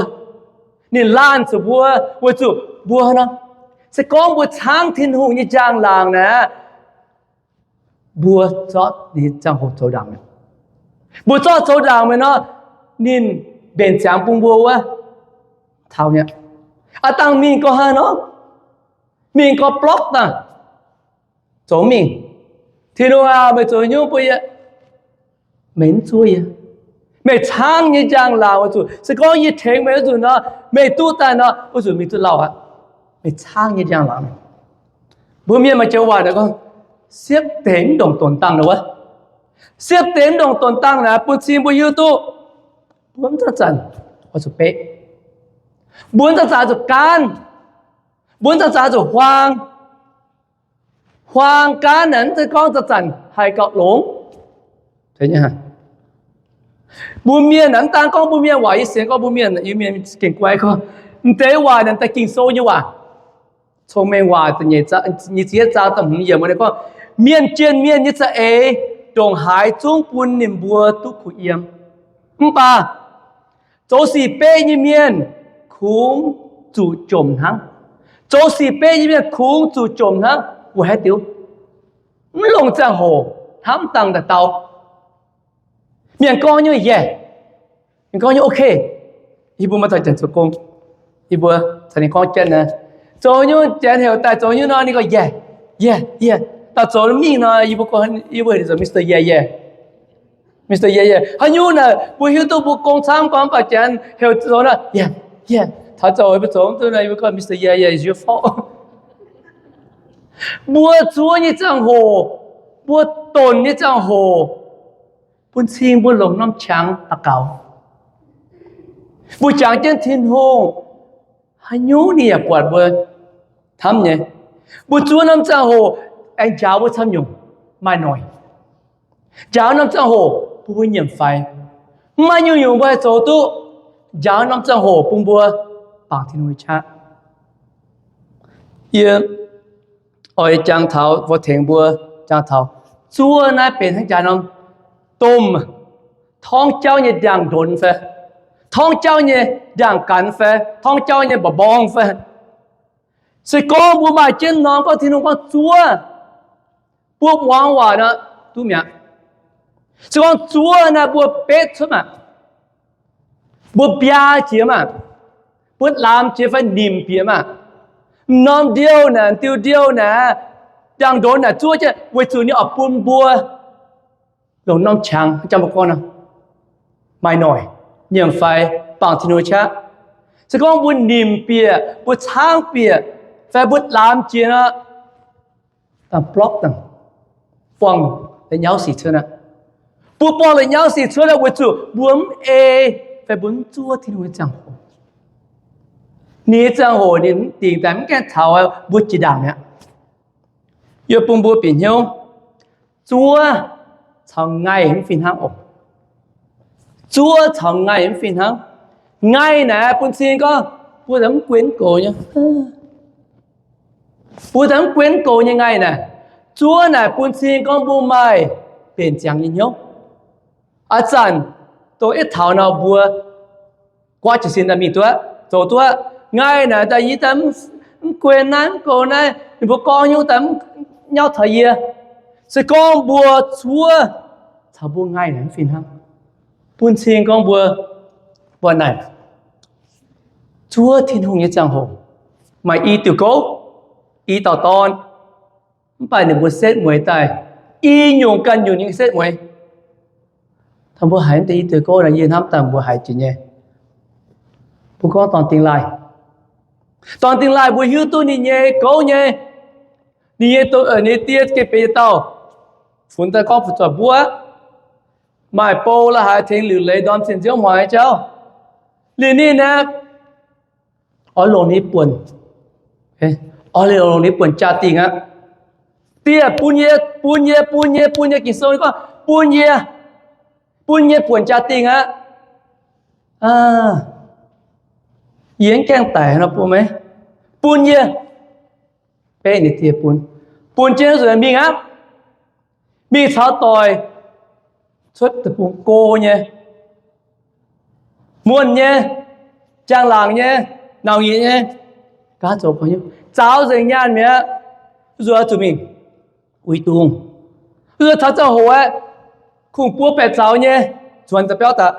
ninh laanh zuqc mbuo, weic zuqc mbuo nor, Se gorngv mbuo caangv Tin-Hungh nyei njang-laangc naaic, mbuo zorqv ninh ziangh hoc zoux ndaangc mi'aqv. Mbuo zorqv zoux ndaangc mi'aqv nor, ninh mbenc ziangx bun mbuo wuov, taux mi'aqv. Aav dangh mingh gau hnangv nor, mingh gau blokv daaih, zoux mingh. Tin-Hungh aah, meih zoux nyungc bun yie, meih mv zuov yie. Meih caangv nyei njang-laangc weic zuqc se gorngv yie tengx meih wuov nzunc nor, meih duqv daaih nor, wuov nzunc mingh duqv lauh aqv. Meih caangv nyei njang-laangc. Mbuo mienh maaih joux waac gorngv, siepv deix mv ndongc donx dangh wuov. Siepv deix mv ndongc donx dangh naaic bun cing mbuo hiuv duqv mbuo mv zanc-zanc oix zuqc beqv, mbuo mv zanc-zanc oix zuqc gaanv, mbuo mv zanc-zanc oix zuqc huaang. Huaang gaanv naaic mv zeiz gorngv zanc-zanc haih gauh longx. Mbuo mienh naaic, mv daan gorngv mbuo mienh waac, yie sienx gorngv mbuo mienh, mienh gengh guai gorngv, m'deix waac naaic daaih Ging-Sou nyei waac, Cong-Mengh Waac nyeic ziepc yietv zaang da'hmz yiemc gorngv, mienh jienh mienh nyei za'eix ndongc haaix zungv bun ninh mbuo duqv kuh yiem. Mv baac zoux sic beqv nyei mienh kungx zuqc jomc hnangv. Zoux sic beqv nyei mienh kungx zuqc jomc hnangv. Weic haaix diuc? Mv longc ziangh hoc hnamv dangh daaih dau. Mienh gorngv nyungc yaac, mienh gorngv nyungc ok. Yie mbuo maaih dauh janx zoux gong, yie mbuo caux ninh gorngv jienv naaic, zoux nyungc janx heuc daaih zoux nyungc nor, ninh gorngv yaac, yaac, yaac. Daaih zoux mingh nor, yie mbuo gorngv, yie mbuo heuc ninh zoux Mister Yaac Yaac. Mister Yaac Yaac. Haaix nyungc naaic mbuo hiuv duqv mbuo gong camv gorngv mv baac janx heuc zoux nor, yaac, yaac. Taux zoux mbuo zoux mv duqv nor, yie mbuo gorngv Mister Yaac Yaac, it's your fault. Mbuo zuov nyei ziangh hoc, mbuo donx nyei ziangh hoc, bun cing mbuo longc norm qangx daux gaux. Mbuo jangx jienv Tin-Hungh, haaix nyungc ninh yaac buatc mbuo hnamv nyei. Mbuo zuov norm ziangh hoc aengx njaaux mbuo camv nyungc, maaih noic. Njaaux norm ziangh hoc bun mbuo nyiemc faix. Mv maaih nyungc-nyungc mbuo haih zoux duqv. Njaaux norm ziangh hoc bun mbuo bangc Tin-Hungh nyei qaqv. Yie oix jangx taux, mbuo tengx mbuo jangx taux, zuov naaiv benx hnangv jaax norm domh torngv jauv nyei ndiangx-ndonx fai, torngv jauv nyei ndiangx-ganx fai, torngv jauv nyei mba'mborng fai. Se gorngv mbuo maaih jienv norm gorngv Tin-Hungh gorngv zuov, mbuo muangx waac nor duqv mi'aqv. Se gorngv zuov naaiv mbuo betv cuotv maah, mbuo biaa jiex maah, mbuo laamx jiex fai nimc bieqc maah, m'norm ndiouh naaic, diuh ndiouh naaic, ndiangx-ndonx naaic zuov jienv weic zuqc ninh oix bun mbuo longc norm qangx, jang mbuo gorngv nor, maaih noic, nyiemc faix, bangc Tin-Hungh qaqv. Se gorngv mbuo nimc bieqc, mbuo caangv bieqc, fai mbuo laamx jiex nor, dangh blokv dangh buangh la'nyauv sic cuotv aqv. Mbuo buangh la'nyauv sic cuotv aqv weic zuqc mbuo mv ei fai mbuo mv zuov Tin-Hungh nyei ziangh hoc. Ninh nyei ziangh hoc ninh mv dingc daaih mv gaengh taux mbuo jiex ndaangc mi'aqv. Yie bun mbuo bieqc hnyouv, zuov caux ngaih mv fih hnangv oc. Zuov caux ngaih mv fih hnangv. Ngaih naaic bun cing gorngv mbuo daaih mv guen mv goux nyei, mbuo daaih mv guen mv goux nyei ngaih naaic. Zuov naaic bun cing gorngv mbuo maaih mbenc ziangx nyei hnyouv. A'zanc dongh eiv taux nor mbuo guaatv jiez sin daaih mingh duqv, zoux duqv. Ngaih naaic daaih yie daaih mv guen naaiv mv goux naaiv, ninh mbuo gorngv nyungc daaih mv nyauv taux yie. Se gorngv mbuo zuov caux mbuo ngaih naaic mv fih hnangv, bun cing gorngv mbuo, mbuo naaic zuov Tin-Hungh nyei ziangh hoc maaih i diuh gouv, i dauh dorn, mv baac ninh mbuo setv mueiz daaih i nyungc ganh nyungc nyei setv mueiz. Taux mbuo haiz deix i diuh gouv naaic, yie hnamv daaih mbuo haiz jiex nyei. Mbuo gorngv dorn dingh laaih, dorn dingh laaih mbuo hiuv duqv ninh nyei gouv nyei, ninh nyei, ninh die gengh benx yietc dauh funx daaih gorngv fu'zoic mbuov, maaih bou la'haaix tengx liuc leiz ndorm zinh nziouv hmuangx nyei jauv. Liuz ninh aeqv, oix longc ninh buonc, oix longc ninh buonc jaa-dingh aqv. Dieh bun yie, bun yie, bun yie, bun yie, Ging-Sou gorngv bun yie, bun yie buonc jaa-dingh aqv. Yie mv gaengh daic nor bun meih, bun yie. Beiv ninh dieh bun, bun jienv nzuonx mingh aqv. Mingh caux doic cuotv deic-bung go nyei, muonh nyei, njang-laangc nyei, nauc nyitc nyei, Gaav zoux gorx-youz, zaaux nzengc nyaanh mi'aqv. Zuov zuqc mingh uix dungz. Zuov taux ziangh hoc aeqv, kungx buo baeqc zaux nyei, zuonx daaih biauv daaih,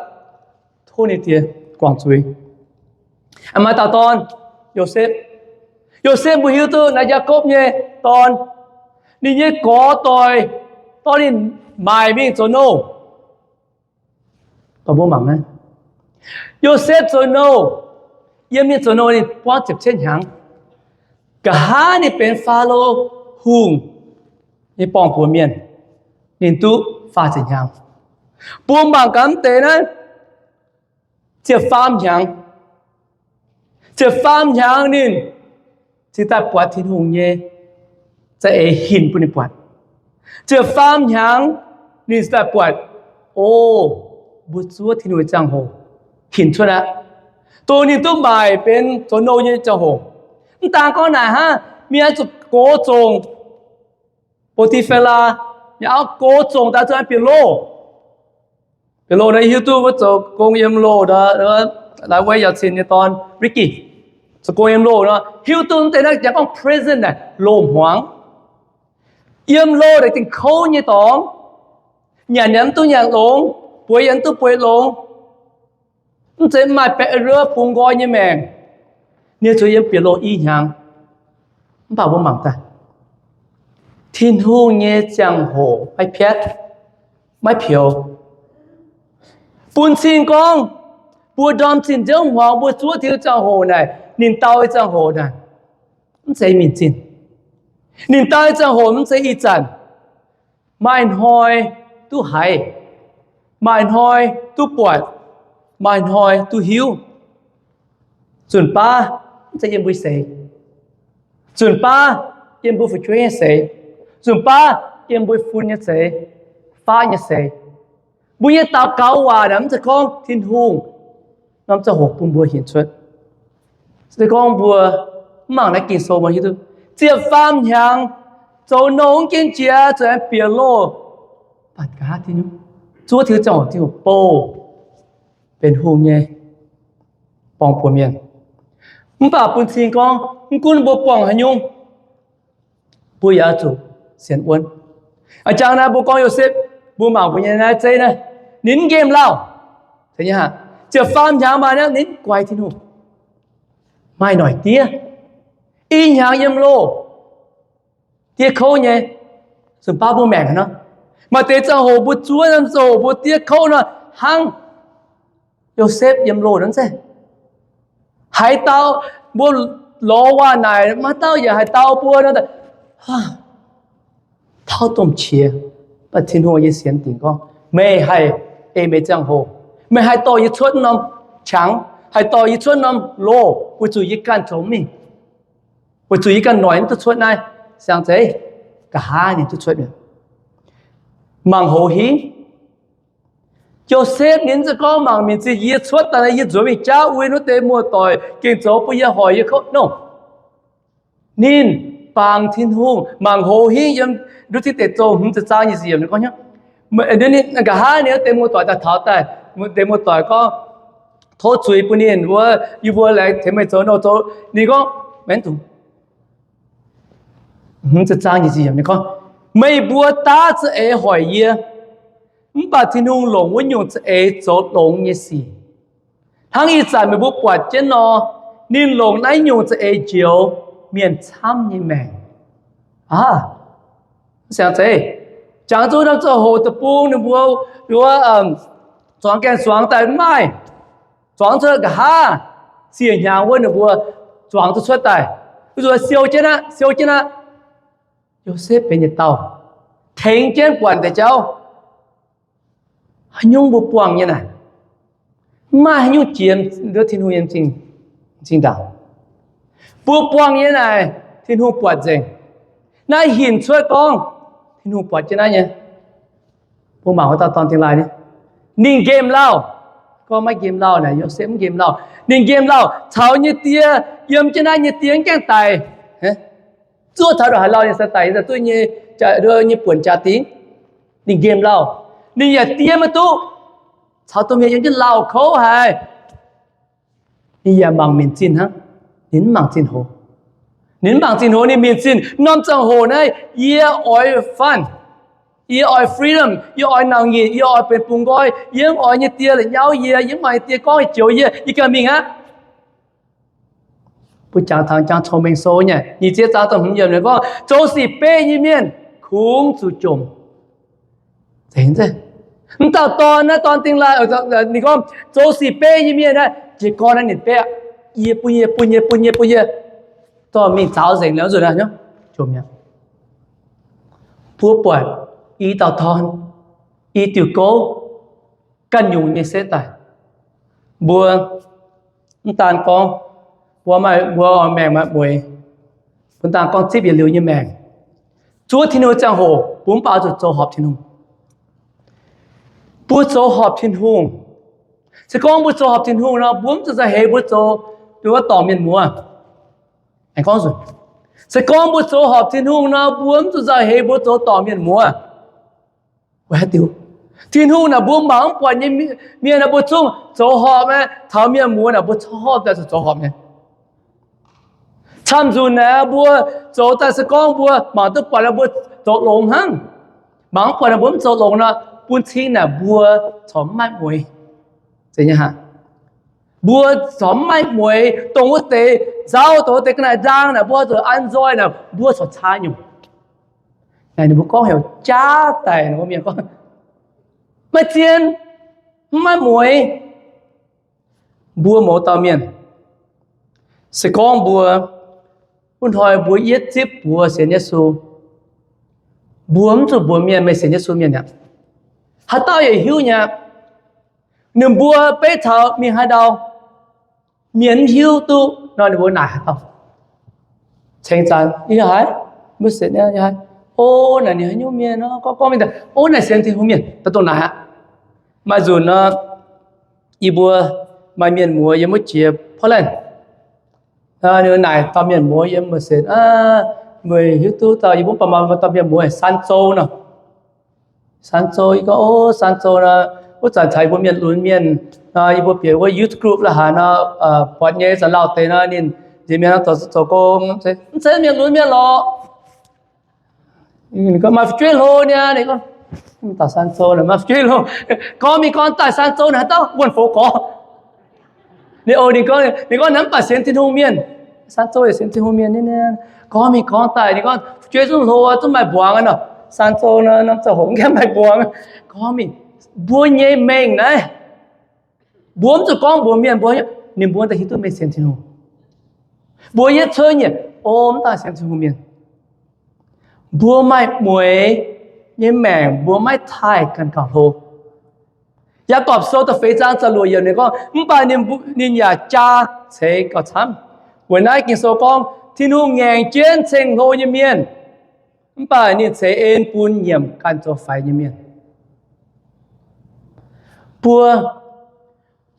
tov ninh die guangc zuiz. Maaih dauh dorn, Yosepv. Yosepv mbuo hiuv duqv naaiv Yaakopv nyei dorn, ninh nyei gorx doic dorh ninh maaic mingh zoux nouh. Mbuo mangc naaiv, Yosepv zoux nouh, yiem ninh zoux nouh ninh buangv ziepc cietv hnyangx. Nqa'haav ninh benx Faalo Hungh nyei borng-buoz mienh, ninh duqv faah ziepc hnyangx. Mbuo mangc gaax mv deix naaiv, ziepc faam hnyangx, ziepc faam hnyangx ninh cingx daaih buatc Tin-Hungh nyei za'eix hinc bun ninh buatc. Ziepc faam hnyangx ninh cingx daaih buatc, o, mbuo zuov Tin-Hungh nyei ziangh hoc hinc cuotv aqv. Dongh ninh duqv maaic benx zoux nouh nyei ziangh hoc, mv daan gorngv naaic hnangv, mingh zuqc gox zongc Bo^ti^faa^laa nyei auv, gox zongc daaih zuqc bieqc loh. Bieqc loh naaiv hiuv duqv wuov zoux gong yiem loh, laaix wuov yaac cin nyei dorn Ricky, zoux gong yiem loh nor, hiuv duqv mv deix naaiv jangx gorngv prison naaic, loh hmuangx. Yiem loh naaic dingc kouv nyei dorngx, nyanc yaac mv duqv nyanc longx, bueix yaac mv duqv bueix longx. Mv zeiz maaih baeqc bungx nqoi nyei maengc, ninh zuqc yiem bieqc loh i hnyangx. Mv baac mbuo mangc daaih, Tin-Hungh nyei ziangh hoc maiv piatv, maiv peux. Bun cing gorngv mbuo ndorm zinh nziouv hmuangx mbuo zuov Tin-Hungh ziangh hoc naaic, ninh dau nyei ziangh hoc naaic, mv zeiz minc zinh. Ninh dau nyei ziangh hoc mv zeiz ih zanc. Maaih hnoi duqv haiz, maaih hnoi duqv buatc, maaih hnoi duqv hiuv. Nzunc baav mv zeiz yiem mbuo seix. Nzunc baav yiem mbuo fu'jueiv nyei seix. Nzunc baav yiem mbuo fun nyei seix, faqv nyei seix. Mbuo nyei daux gaux waac naaic mv zeiz gorngv Tin-Hungh norm ziangh hoc bun mbuo hinc cuotv. Se gorngv mbuo mv mangc naaiv Ging-Sou, mbuo hiuv duqv ziepc faam hnyangx zoux nouh mv gaengh jiex zuqc aengx bieqc loh, baac nqa'haav Tin-Hungh, zuov Tin-Hungh ziangh hoc Tin-Hungh bouh benx hungh nyei borng-buoz mienh. Mv baac bun cing gorngv mv gunv mbuo buangh haaix nyungc, mbuo yaac zuqc sienx wuonv. A'jangv naaiv mbuo gorngv Yosepv, mbuo mangc mbuo nyei naaiv zeiv naaiv, ninh mv nqemh lauh. Ziepc faam hnyangx maaih naaiv ninh mv guaix Tin-Hungh, maaih noic diev. I hnyangx yiem loh, diev kouv nyei. Nzunc baav mbuo maengc nor, maaih deix ziangh hoc mbuo zuov, ziangh hoc mbuo diev kouv nor, hnangv Yosepv yiem loh nor zeiz. Haaix dauh mbuo lorz waac naaic, maaih dauh yaac haaix dauh mbuo nor, tauv domh qiex. Mv baac Tin-Hungh nyei sienx dingc gorngv, meih haih ei meih ziangh hoc, meih haih dorh yie cuotv norm qangx, haih dorh yie cuotv norm loh, weic zuqc yie ganh zoux mingh, weic zuqc yie ganh noic mv duqv cuotv naaiv siang zeiv. Nqa'haav ninh duqv cuotv mi'aqv. Mangc hoz hingv. Yosepv ninh mv zeiz gorngv mangc mingh zinh yie cuotv daaih, yie nzuonx mingh jauv wuov wuov deix muoz-doic gengh zoux bun yie hoic yie kouv nor. Ninh bangc Tin-Hungh, mangc hoz hingv. Yiem Nduqc Tin Deic Zouv hmz ziepc zaang nyic ziepc yiemc ninh gorngv hnangv, nqa'haav ninh wuov deix muoz-doic daaih taux daaih, deix muoz-doic gorngv, tov zuiz bun ninh wuov, yie mbuo laengz tengx meih zoux nouh zoux. Ninh gorngv, maiv dungx. Hmz ziepc zaang nyic ziepc yiemc ninh gorngv, meih mbuo daav za'eix hoic yie, mv baac Tin-Hungh longc wuov nyungc za'eix zoux longx nyei sic. Hnangv ih zanc meih mbuo buatc jienv nor, ninh longc naaiv nyungc za'eix njoux mienh camv nyei maengc. Aa, siang zeiv, jangx zuqc norm ziangh hoc deic-bung ninh mbuo, wuov, zuangx gaengh zuangx daaih mv maaih, zuangx cuotv nqa'haav, siec hnyangx wuov ninh mbuo zuangx duqv cuotv daaih, wuov nzuonx siou jienv aqv, siou jienv aqv. Yosepv benx yietc dauh tengx jienv buatc deix jauv. Haaix nyungc mbuo buangh nyei naaic, mv maaih haaix nyungc jiex Tin-Hungh nyei m'zing ndaangc. Mbuo buangh nyei naaic, Tin-Hungh buatc nzengc. Naaiv hinc cuotv gorngv Tin-Hungh buatc jienv naaiv nyei. Mbuo mangc wuov dauh dorn Dingh Laaih, ninh nqemh lauh. Gorngv maiv nqemh lauh naaic, Yosepv mv nqemh lauh. Ninh nqemh lauh caux nyei die yiem jienv naaiv, nyei die mv gaengh daic. Zuov taux ndongc haaix lauh ninh se daic, duqv nyei buonc jaa-dingh. Ninh nqemh lauh, ninh yaac diev maiv duqv, caux domh mienh yiem jienv lauh kouv haic. Ninh yaac mangc minc zinh hnangv, ninh mv mangc zinh hoz. Ninh mv bangc zinh hoz ninh mingh zinh norm ziangh hoc naaiv, yie oix fun, yie oix freedom, yie oix nauc nyitc, yie oix benx bungx nqoi, yie mv oix nyei die la'nyauv yie, yie mv oix nyei die gorngv joux yie, yie ganh mingh aqv. Mbuo jangx taux jangx cong-mengh sou nyei nyic ziepc zaang da'hmz yiemc ninh gorngv, zoux sic beiv nyei mienh kungx zuqc jomc. Mv dauh dorn naaiv, dorn dingh laaih, ninh gorngv zoux sic beiv nyei mienh naaiv, jiez gorn naaiv ninh beiv, yie bun yie, bun yie, bun yie, bun yie, dorh mingh zaaux nzengc liuz nzunc naaiv, jomc mi'aqv. Mbuo buatc i dauh dorn, i diuc gouv, ganh nyungc nyei setv daaih. Mbuo mv daan gorngv mbuo maaih, mbuo maengc maaih mueix, mv daan gorngv zipv yietc liuz nyei maengc, zuov Tin-Hungh ziangh hoc mbuo mv baac zuqc zoux horpc Tin-Hungh. Mbuo zoux horpc Tin-Hungh. Se gorngv mbuo zoux horpc Tin-Hungh nor, mbuo mv zuqc za'heix mbuo zoux, mbuo dorngc mienh muoz. Se gorngv mbuo zoux horpc Tin-Hungh nor, mbuo mv zuqc za'heix mbuo zoux dorngc mienh muoz. Weic haaix diuc? Tin-Hungh naaic mbuo mangc mv buatc nyei mienh, mbuo zungv zoux horpc nyei. Taux mienh muoz naaic mbuo corc horpc daaih zoux horpc nyei. Camv-nzunc naaic mbuo zoux daaih se gorngv mbuo mangc duqv buatc, mbuo zoux longx hnangv. Mangc mv buatc naaic mbuo mv zoux longx nor, bun cing naaic mbuo corc mv maaih mueix. Mbuo corc mv maaih mueix, dongh wuov deix nzauh, dongh wuov deix ga'naaiv-nzang naaic mbuo zuqc an nzoih naaic mbuo corc caa nyungc. Naaic ninh mbuo gorngv heuc jaav daic, mienh gorngv, maiv zien, mv maaih mueix. Mbuo mouz dauh mienh, se gorngv mbuo wuov hnoi mbuo yietv zipv buoz sienx Yesu, mbuo mv zuqc mbuox mienh meih sienx Yesu mienh aqv. Haaix dauh yaac hiuv nyei aqv. Ninh mbuo beiv taux mingh haaix ndau, mienh mv hiuv duqv nor, ninh mbuo naaic haaix dauh. Ceng zanc yie haiz, mbuo sienx, o, naaic ninh haaix nyungc mienh nor, gorngv gorngv mingh daaih, o, naaic sienx Tin-Hungh mienh, daaih dongh naaic aqv. Maaih nzunc nor, yie mbuo maaih mienh muoz yiem wuov jiex Portland. Ninh naaic dauh mienh muoz yiem Merced, meih hiuv duqv dauh yie mbuo baac maaih dauh mienh muoz San Zou nor. San Zou, yie gorngv, o, San Zou nor, wuov zanc caux yie mbuo mienh lunx mienh, yie mbuo bieqc wuov youth group la'haaix nor, buatc nyei zanc lauh deix nor, ninh nziex mienh nor zoux, zoux gong, mv zeiz mienh lunx mienh lorqc. Ninh gorngv maaih fu'jueiv hlo niaa. Ninh gorngv, dauh San Zou maaih fu'jueiv hlo. Gorngv mingh gorngv daaih San Zou naaic haaix dauh wuonh foux gorx. Ninh, o, ninh gorngv, ninh gorngv naaic mv baac sienx Tin-Hungh mienh. San Zou yaac sienx Tin-Hungh mienh nyei. Gorngv mingh gorngv daaih ninh gorngv fu'jueiv zungv hlo, zungv maaih mbuangz nor. San Zou nor, norm ziangh hoc mv gaengh maaih mbuangz. Gorngv mingh, mbuo nyei mengh naaiv, mbuo mv zuqc gorngv mbuox mienh mbuo, ninh mbuo daaih hiuv duqv meih sienx Tin-Hungh. Mbuo yietv cuotv nyienc, o, mv daaih sienx Tin-Hungh mienh. Mbuo maaih mueix nyei maengc mbuo maiv taaih ganh gauh hlo. Yaagorpc Sou da'feix zaang da'luoqc yiemc ninh gorngv, mv baac ninh yaac jaa ceix gauh camv. Weic naaiv Ging-Sou gorngv, Tin-Hungh ngaengc jienv ceng-hlo nyei mienh, mv baac ninh ceix en bun nyiemc ganh zoux faix nyei mienh. Mbuo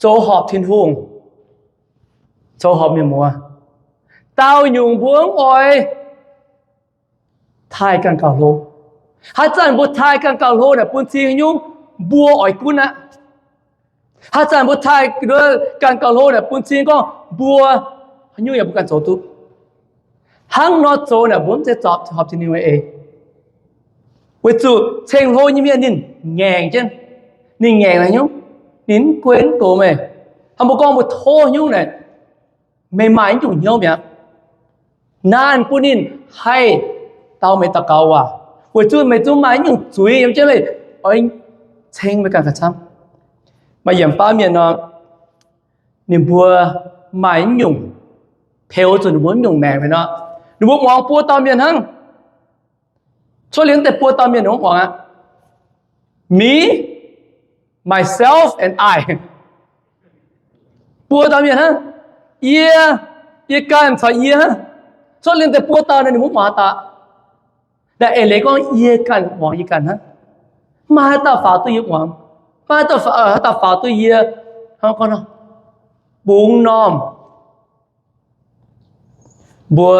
zoux horpc Tin-Hungh, zoux horpc mienh muoz, daauh nyungc mbuo mv oix taaih ganh gauh hlo. Haaix zanc mbuo taaih ganh gauh hlo naaic bun cing haaix nyungc? Mbuo oix gunv aqv. Haaix zanc mbuo taaih ganh gauh hlo naaic bun cing gorngv mbuo haaix nyungc yaac mbuo ganh zoux duqv. Hnangv nor zoux naaic mbuo mv zeiz zorpc horpc Tin-Hungh nyei eix. Weic zuqc ceng-hlo nyei mienh ninh ngaengc jienv. Ninh ngaengc haaix nyungc? Ninh mv gunv goux meih. Hnangv mbuo gorngv mbuo tov nyungc naaic, meih maaih nyungc hnyouv mi'aqv. Naanc bun ninh haih dau meih daux gaux waac, weic zuqc meih zungv maaih nyungc zuiz yiem jienv meih, oix ceng meih ganh gauh camv. Maaih yiemc baav mienh nor, ninh mbuo maaih nyungc, peux zuqc ninh mbuo nyungc maengc mienh nor, ninh mbuo muangx buo dauh mienh hnangv. Cuotv liuz deix buo dauh mienh ninh mbuo muangx aqv. Me, myself and I. Buo dauh mienh hnangv. Yie, yie ganh caux yie hnangv. Cuotv liuz deix buo dauh ninh mbuo muangx daaih. Naaiv eix leiz gorngv yie ganh muangx yie ganh hnangv. Maiv maaih haaix dauh faaux duqv yie muangx. Maiv maaih haaix dauh faaux duqv yie hnangv gorngv nor, bungx normh. Mbuo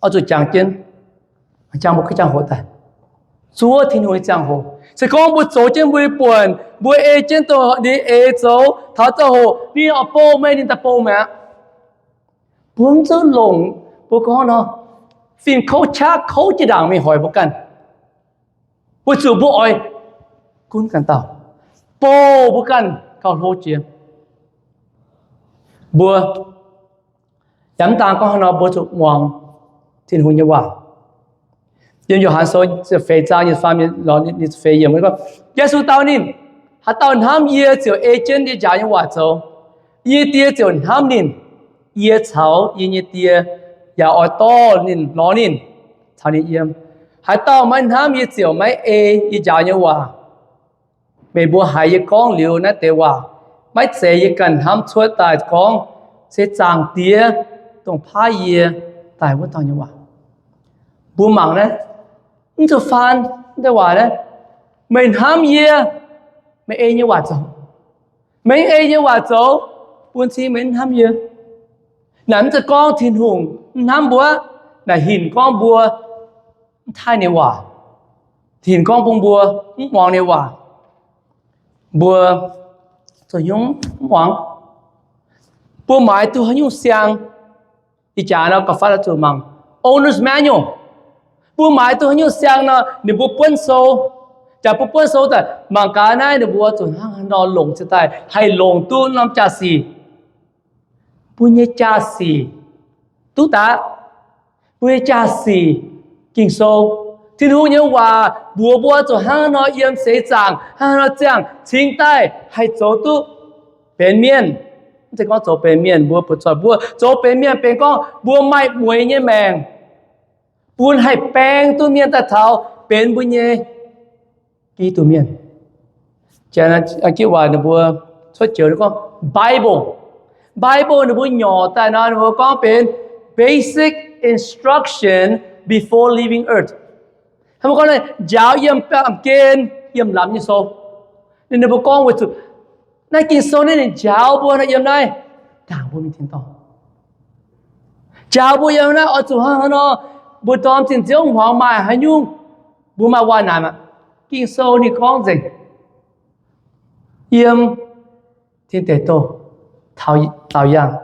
oix zuqc jangx jienv, jangx mbuo ga'jangv hoc daaih, zuov Tin-Hungh nyei ziangh hoc. Se gorngv mbuo zoux jienv mbuo nyei buonc, mbuo ei jienv dongh ninh eix zoux, taux ziangh hoc ninh oix bouh meih, ninh daaih bouh meih aqv. Mbuo mv zuqc longc, Mbuo gorngv nor, fin-kouv qaqv kouv jiex ndaangc mingh hoic mbuo ganh, weic zuqc mbuo oix gunv ganh dauh, bouh mbuo ganh gauh hlo jiex. Mbuo yaac mv daan gorngv haaix nor, mbuo zuqc muangx Tin-Hungh nyei waac. Yiem Yo^han Sou feix zaang nyei faam, Yesu dau ninh, haaix dauh hnamv yie ziouc ei jienv yie njaaux nyei waac zoux. Yie nyei Die ziouc hnamv ninh. Yie caux yie nyei Die yaac oix dorh ninh lorz ninh, caux ninh yiem. Haaix dauh maiv hnamv yie ziouc maiv ei yie njaaux nyei waac. Meih mbuo haiz yie gorngv liuz naaiv deix waac, maiv zeiz yie ganh hnamv cuotv daaih gorngv, se Zaangc Diex, dongh paaiv yie daaih wuov dauh nyei waac. Mbuo mangc naaiv, mv zuqc faan deix waac naaiv, meih hnamv yie, meih ei nyei waac zoux. Meih mv ei nyei waac zoux, bun cing meih mv hnamv yie. Naaic mv zeiz gorngv Tin-Hungh mv hnamv mbuo, naaic hinc gorngv mbuo mv taaih ninh waac, hinc gorngv bun mbuo mv muangx ninh waac. Mbuo zoux nyungc mv muangx. Mbuo maaiz duqv haaix nyungc siang, ih jaax nor gauh fatv oix zuqc mangc owner's manual. Mbuo maaiz duqv haaix nyungc siang nor, ninh mbuo buonv sou. Jaax mbuo buonv sou daaih mangc gaax naaiv ninh mbuo zuqc hnangv haaix nor longc cingx daaih haih longc duqv norm jaa-sic. Mbuo nyei jaa-sic duqv daaih, mbuo nyei jaa-sic, Ging-Sou, Tin-Hungh nyei waac mbuox mbuo zuqc hnangv haaix nor yiem seix zaangc, hnangv haaix nor ziangh cingx daaih haih zoux duqv benx mienh. Mv zeiz gorngv zoux benx mienh mbuo buoz zoih, mbuo zoux benx mienh benx gorngv mbuo maaih mueix nyei maengc, bun haih baeng duqv mienh daaih taux benx mbuo nyei Giduc Mienh. Jiex waac ninh mbuo cuotv joux gorngv Bible. Bible ninh mbuo nyorc daaih nor ninh mbuo gorngv benx basic instruction before leaving earth. Hnangv mbuo gorngv njaaux yiem baamh gen, yiem lamz nyei sou. Ninh mbuo gorngv weic zuqc naaiv Ging-Sou naaiv ninh njaaux mbuo nor yiem naaiv, ndaangc mbuo mingh tin-dorngh. Njaaux mbuo yiem naaiv oix zuqc hnangv haaix nor, mbuo ndorm zinh nziouv hmuangx maaih haaix nyungc, mbuo maaih waac naaic maah. Ging-Sou ninh gorngv nzengc yiem tin deic douh daaux yangh.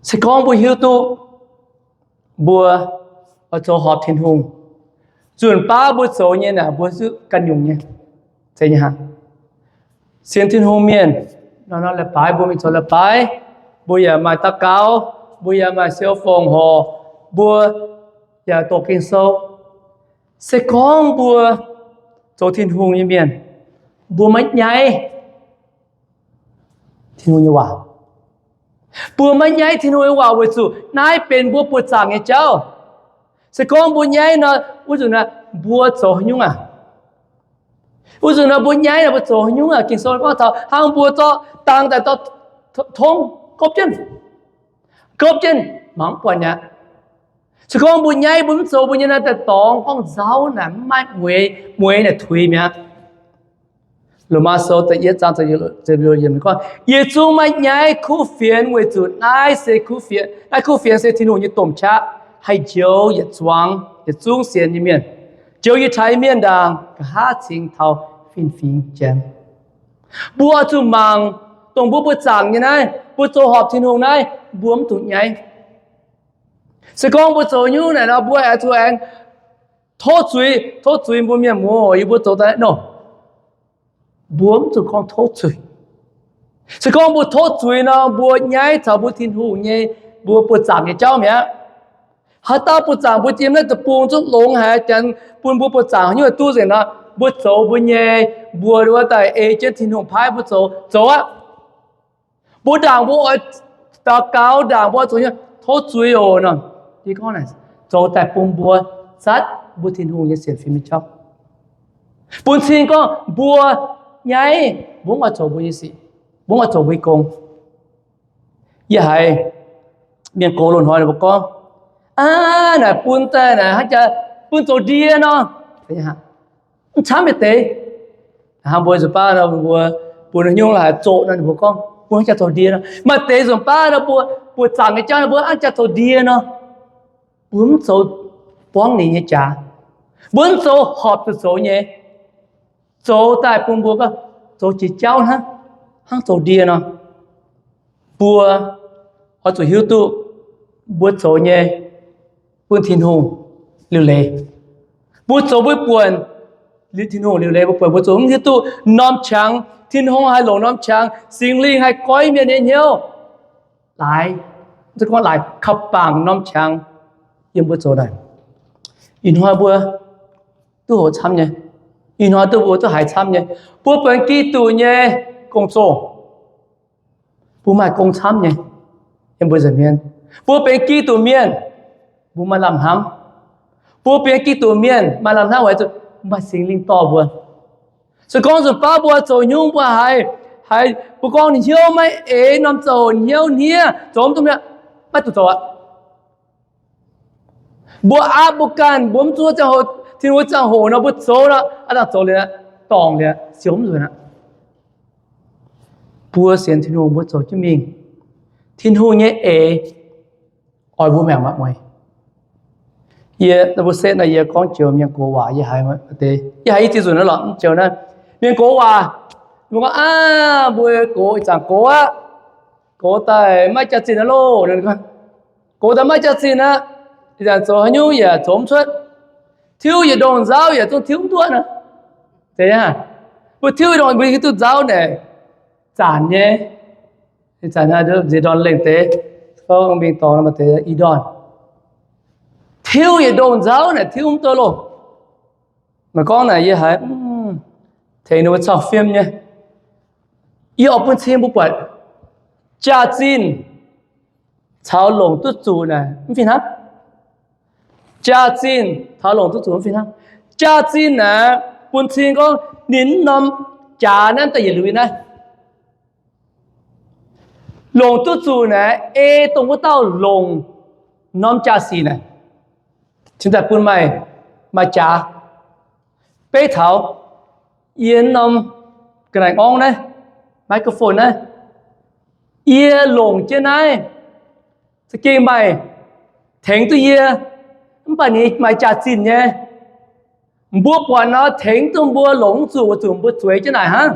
Se gorngv mbuo hiuv duqv mbuo oix zoux horpc Tin-Hungh, nzunc baav mbuo zoux nyei naaic mbuo ganh nyungc nyei, zeiz nyei hnangv. Sienx Tin-Hungh mienh nor, nor leiz-baaix mbuo mingh zoux leiz-baaix, mbuo yaac maaih daux gaux, mbuo yaac maaih siou fongc horc, mbuo yaac doqc Ging-Sou. Se gorngv mbuo zoux Tin-Hungh nyei mienh, mbuo maiv nyaiv Tin-Hungh nyei waac. Mbuo maiv nyaiv Tin-Hungh nyei waac weic zuqc naaiv benx mbuo buoz-zaangc nyei jauv. Se gorngv mbuo nyaiv nor, wuov nzunc naaiv mbuo zoux haaix nyungc aac? Wuov nzunc naaiv mbuo nyaiv nor mbuo zoux haaix nyungc aac? Ging-Sou gorngv taux hnangv mbuo zorqv dang daaih dorh tongv, gopv jienv, gopv jienv mangc mv buatc mi'aqv. Se gorngv mbuo nyaiv mbuo mv zoux mbuo nyei naaiv daaih dorngx gorngv nzauv naaic mv maaih mueix, mueix naaic tuix mi'aqv. Lomaa Sou da'yietv zaang gorngv, yie zungv maiv nyaiv kuv fienx weic zuqc naaiv se kuv fienx, naaiv kuv fienx se Tin-Hungh nyei domh qaqv, haih njoux yietc zuangx yietc zungv sienx nyei mienh, njoux yietc taaix mienh ndaangc, nqa'haav cingx taux fin-fingx Janx. Mbuo oix zuqc mangc, dongh mbuo buoz-zaangc nyei naaiv, mbuo zoux horpc Tin-Hungh naaiv, mbuo mv dungx nyaiv. Se gorngv mbuo zoux nyungc naaic nor, mbuo aengx zuqc aengx tov zuiz, tov zuiz mbuo mienh muoz, yie mbuo zoux daaih nor, mbuo mv zuqc gorngv tov zuiz. Se gorngv mbuo tov zuiz nor, mbuo nyaiv caux mbuo Tin-Hungh nyei, mbuo buoz-zaangc nyei jauv mi'aqv. Haaix dauh buoz-zaangc mbuo yiem naaiv deic-bung zungv longx haic, Janx bun mbuo buoz-zaangc haaix nyungc duqv nzengc nor, mbuo zoux mbuo nyei, mbuo wuov daaih ei jienv Tin-Hungh paaiv mbuo zoux, zoux aqv. Mbuo ndaangc mbuo oix daux gaux, ndaangc mbuo oix zoux nyei, tov zuiz oc nor, yie gorngv naaic, zoux daaih bun mbuo zatv mbuo Tin-Hungh nyei sienx fim nyei jauv. Bun cing gorngv mbuo nyaiv, mbuo mv oix zoux mbuo nyei sic, mbuo mv oix zoux mbuo nyei gong. Yie haiz mienh gox loz-hnoi ninh mbuo gorngv, aav, naaic bun daaih naaic hnangv jaa bun zoux ndie nor, mv camv maaih deix. Hnangv mbuo nzunc baav nor, mbuo bun nyungc haaix zoqc nor, ninh mbuo gorngv bun hnangv jaa zoux ndie nor. Maaih deix nzunc baav nor, mbuo, mbuo zaangc nyei jauv nor, mbuo hnangv jaa zoux ndie nor. Mbuo mv zoux buangv ninh nyei jaax. Mbuo mv zoux horpc zuqc zoux nyei. Zoux daaih bun mbuo gorngv zoux jiex jauv hnangv, hnangv zoux ndie nor. Mbuo oix zuqc hiuv duqv mbuo zoux nyei bun Tin-Hungh liuc leiz. Mbuo zoux mbuo buonc liuz Tin-Hungh liuc leiz, mbuo buonc mbuo zoux mv hiuv duqv norm qangx Tin-Hungh haih longc norm qangx, Singx Lingh haih goiv mienh nyei hnyouv laaix, gorngv laaix kaux bangc norm qangx yiem mbuo zoux naaic. Ih hnoi mbuo duqv hoqc camv nyei. Ih hnoi duqv mbuo duqv haiz camv nyei. Mbuo benx Giduc nyei gong-zoh, mbuo maaih gong camv nyei. Yiem mbuo nza'hmien, mbuo benx Giduc mienh, mbuo maaih lamh hnamv. Mbuo benx Giduc mienh maaih lamh hnamv weic zuqc maaih Singx Lingh dorh mbuo. Se gorngv nzunc baav mbuo zoux haaix nyungc mbuo haiz, haiz mbuo gorngv hnyouv maiv eix, norm ziangh hoc hnyouv hniev, zoux mv duqv, maiv duqv zoux aqv. Mbuo aapv mbuo ganh, mbuo mv zuov ziangh hoc, Tin-Hungh ziangh hoc nor mbuo zoux nor, aav dangh zoux liuz, dorngc liuz, siou mv nzuonx aqv. Mbuo sienx Tin-Hungh mbuo zoux jienv mingh. Tin-Hungh nyei eix oix mbuo maengc maaih mueiz. Yie, mbuo setv naaiv yie gorngv joux mienh gox waac, yie haiz, yie haiz i ziex nzunc naaiv lorqc, mv joux naaiv. Mienh gox waac, mbuo gorngv aav, mbuo gox ih zanc gox aqv, gox daaih maiv jaax-zinh aqv loh. Gox daaih maiv jaax-zinh aqv, ih zanc zoux haaix nyungc yaac zoux mv cuotv. Tiuv yietc ndongh nzauv yaac zungv tiuv mv duqv nor. Mbuo tiuv yietc ndongh mbuo hiuv duqv nzauv naaic zanc nyei. Ih zanc naaiv nziex ndorn lengh deix, gorngv mingh dorngx maaih deix i ndorn. Tiuv yietc ndongh nzauv naaic tiuv mv duqv loh. Maaih gorngv naaic yie haiz tengx ninh mbuo cau fiem nyei. Yie oix bun cing mbuo buatc jaax-zinh caux longc duqv zuqc naaic mv fih hnangv. Jaax-zinh caux longc duqv zuqc mv fih hnangv. Jaax-zinh naaic bun cing gorngv ninh mv norm jaax naaiv daaih yietc liuz naaiv. Longc duqv zuqc naaic ei dongh wuov dauh longc norm jaax-zinh naaic, cingx daaih bun meih maaih jaax. Beiv taux yie norm ga'naaiv ngorngv naaiv, microphone naaiv, yie longc jienv naaiv, za'gengh maaih tengx duqv yie, mv baac ninh maaih jaax-zinh nyei. Mbuo buatc nor tengx duqv mbuo longc mv zuqc weic zuqc mbuo zueiz jienv naaic hnangv.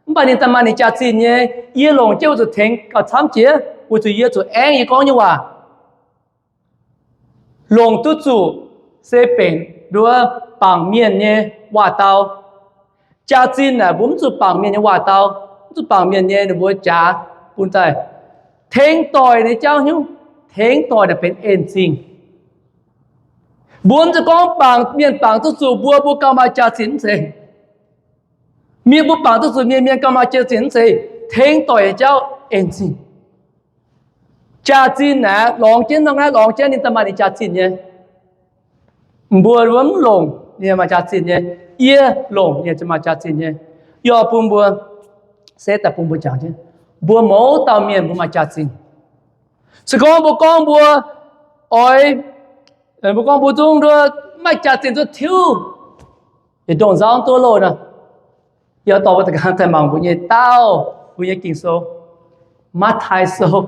Mv baac ninh daaih maaih ninh jaax-zinh nyei. Yie longc jienv weic zuqc tengx gauh camv jiex, weic zuqc yie zuqc aengv yie gorngv nyei waac. Longc duqv zuqc se benx nduov bangc mienh nyei waac-dau. Jaax-zinh naaic mbuo mv zuqc bangc mienh nyei waac-dau, mv zuqc bangc mienh nyei ninh mbuo jaax bun daaih. Tengx doic nyei jauv hnyouv, tengx doic naaic benx en-zingh. Mbuo mv zuqc gorngv bangc mienh bangc duqv zuqc mbuo, mbuo gauh maaih jaax-zinh mv zeiz. Mienh mbuo bangc duqv zuqc mienh, mienh gauh maaih jaax-zinh mv zeiz. Tengx doic nyei jauv en-zingh. Jaax-zinh naaic lorngx jienv, norm naaiv lorngx jienv ninh daaih maaih ninh jaax-zinh nyei. Mbuo mv longc ninh maaih jaax-zinh nyei. Yie longc ninh maaih jaax-zinh nyei. Yie oix bun mbuo setv daaih bun mbuo jangx jienv, mbuo mouz dauh mienh mbuo maaih jaax-zinh. Se gorngv mbuo gorngv mbuo oix, mbuo gorngv mbuo zungv nduov maaih jaax-zinh zuov tiuv yietc ndongh nzauv duqv loh nor, yie dorh mbuo daaih mangc mbuo nyei daauh, mbuo nyei Ging-Sou, Matv^tai Sou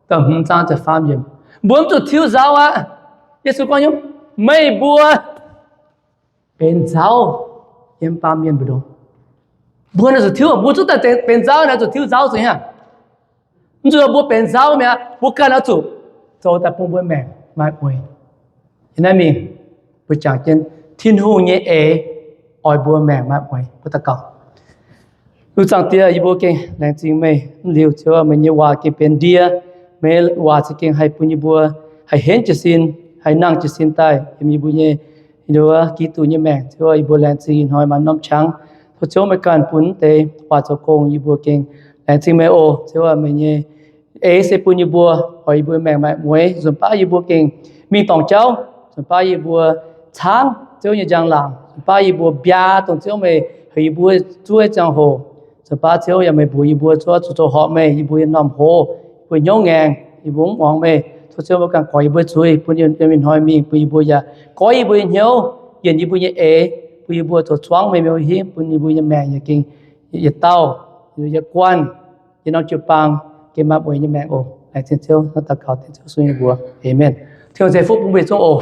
da'hmz zaang da'faam yiemc. Mbuo mv zuqc tiuv nzauv aqv. Yesu gorngv nyei, meih mbuo benx nzauv yiem baamh mienh mbu'ndongx. Mbuo naaiv zuqc tiuv, mbuo zungv daaih benx nzauv naaiv zuqc tiuv nzauv zuqc nyei. Mv zuqc mbuo benx nzauv mi'aqv, mbuo ganh oix zuqc zoux daaih bun mbuo maengc maaih mueiz. Yiem naaiv mingh mbuo jangx jienv Tin-Hungh nyei eix oix mbuo maengc maaih mueiz. Mbuo daux gaux. Lungh zaangc Diex, yie mbuo gengh laengz zingh meih. Mv liuz Ziouv, meih nyei waac gengh benx ndie. Meih waac za'gengh haih bun yie mbuo haih henv jiez sin, haih nangh jiez sin daaih yiem yie mbuo nyei, yie mbuo Giduc nyei maengc. Ziouv, yie mbuo laengz zingh ih hnoi maaih norm qangx. Tov Ziouv meih ganh bun deix waac zoux gong, yie mbuo gengh laengz zingh meih oc. Ziouv, meih nyei eix se bun yie mbuo, oix yie mbuo maengc maaih mueiz. Nzunc baav yie mbuo gengh mingh dorngc jauv, nzunc baav yie mbuo caangv Ziouv nyei njang-laangc, nzunc baav yie mbuo biaa dongh Ziouv meih heuc yie mbuo zuov nyei ziangh hoc. Nzunc baav Ziouv yaac meih mbuox yie mbuo zuov zuqc zoux horpc meih, yie mbuo nyei m'normh hoz, yie mbuo hnyouv ngaengc, yie mbuo mv muangx meih. Tov Ziouv meih ganh goix yie mbuo zuiz, bun yiem ih hnoi mingh bun yie mbuo yaac goiv yie mbuo nyei hnyouv, yienc yie mbuo nyei eix, bun yie mbuo zoux zuangv meih, meih nyei hnyouv, bun yie mbuo nyei maengc yaac gengh yietc dauh, yietc guanh, yietc norm jiu-baang gengh maaih mueiz nyei maengc oc. Laengz zingh Ziouv. Naaiv daux gaux dengv Ziouv Yesu nyei mbuox. Aamen. Tin-Hungh ceix fuqv bun mbuo yietc zungv oc.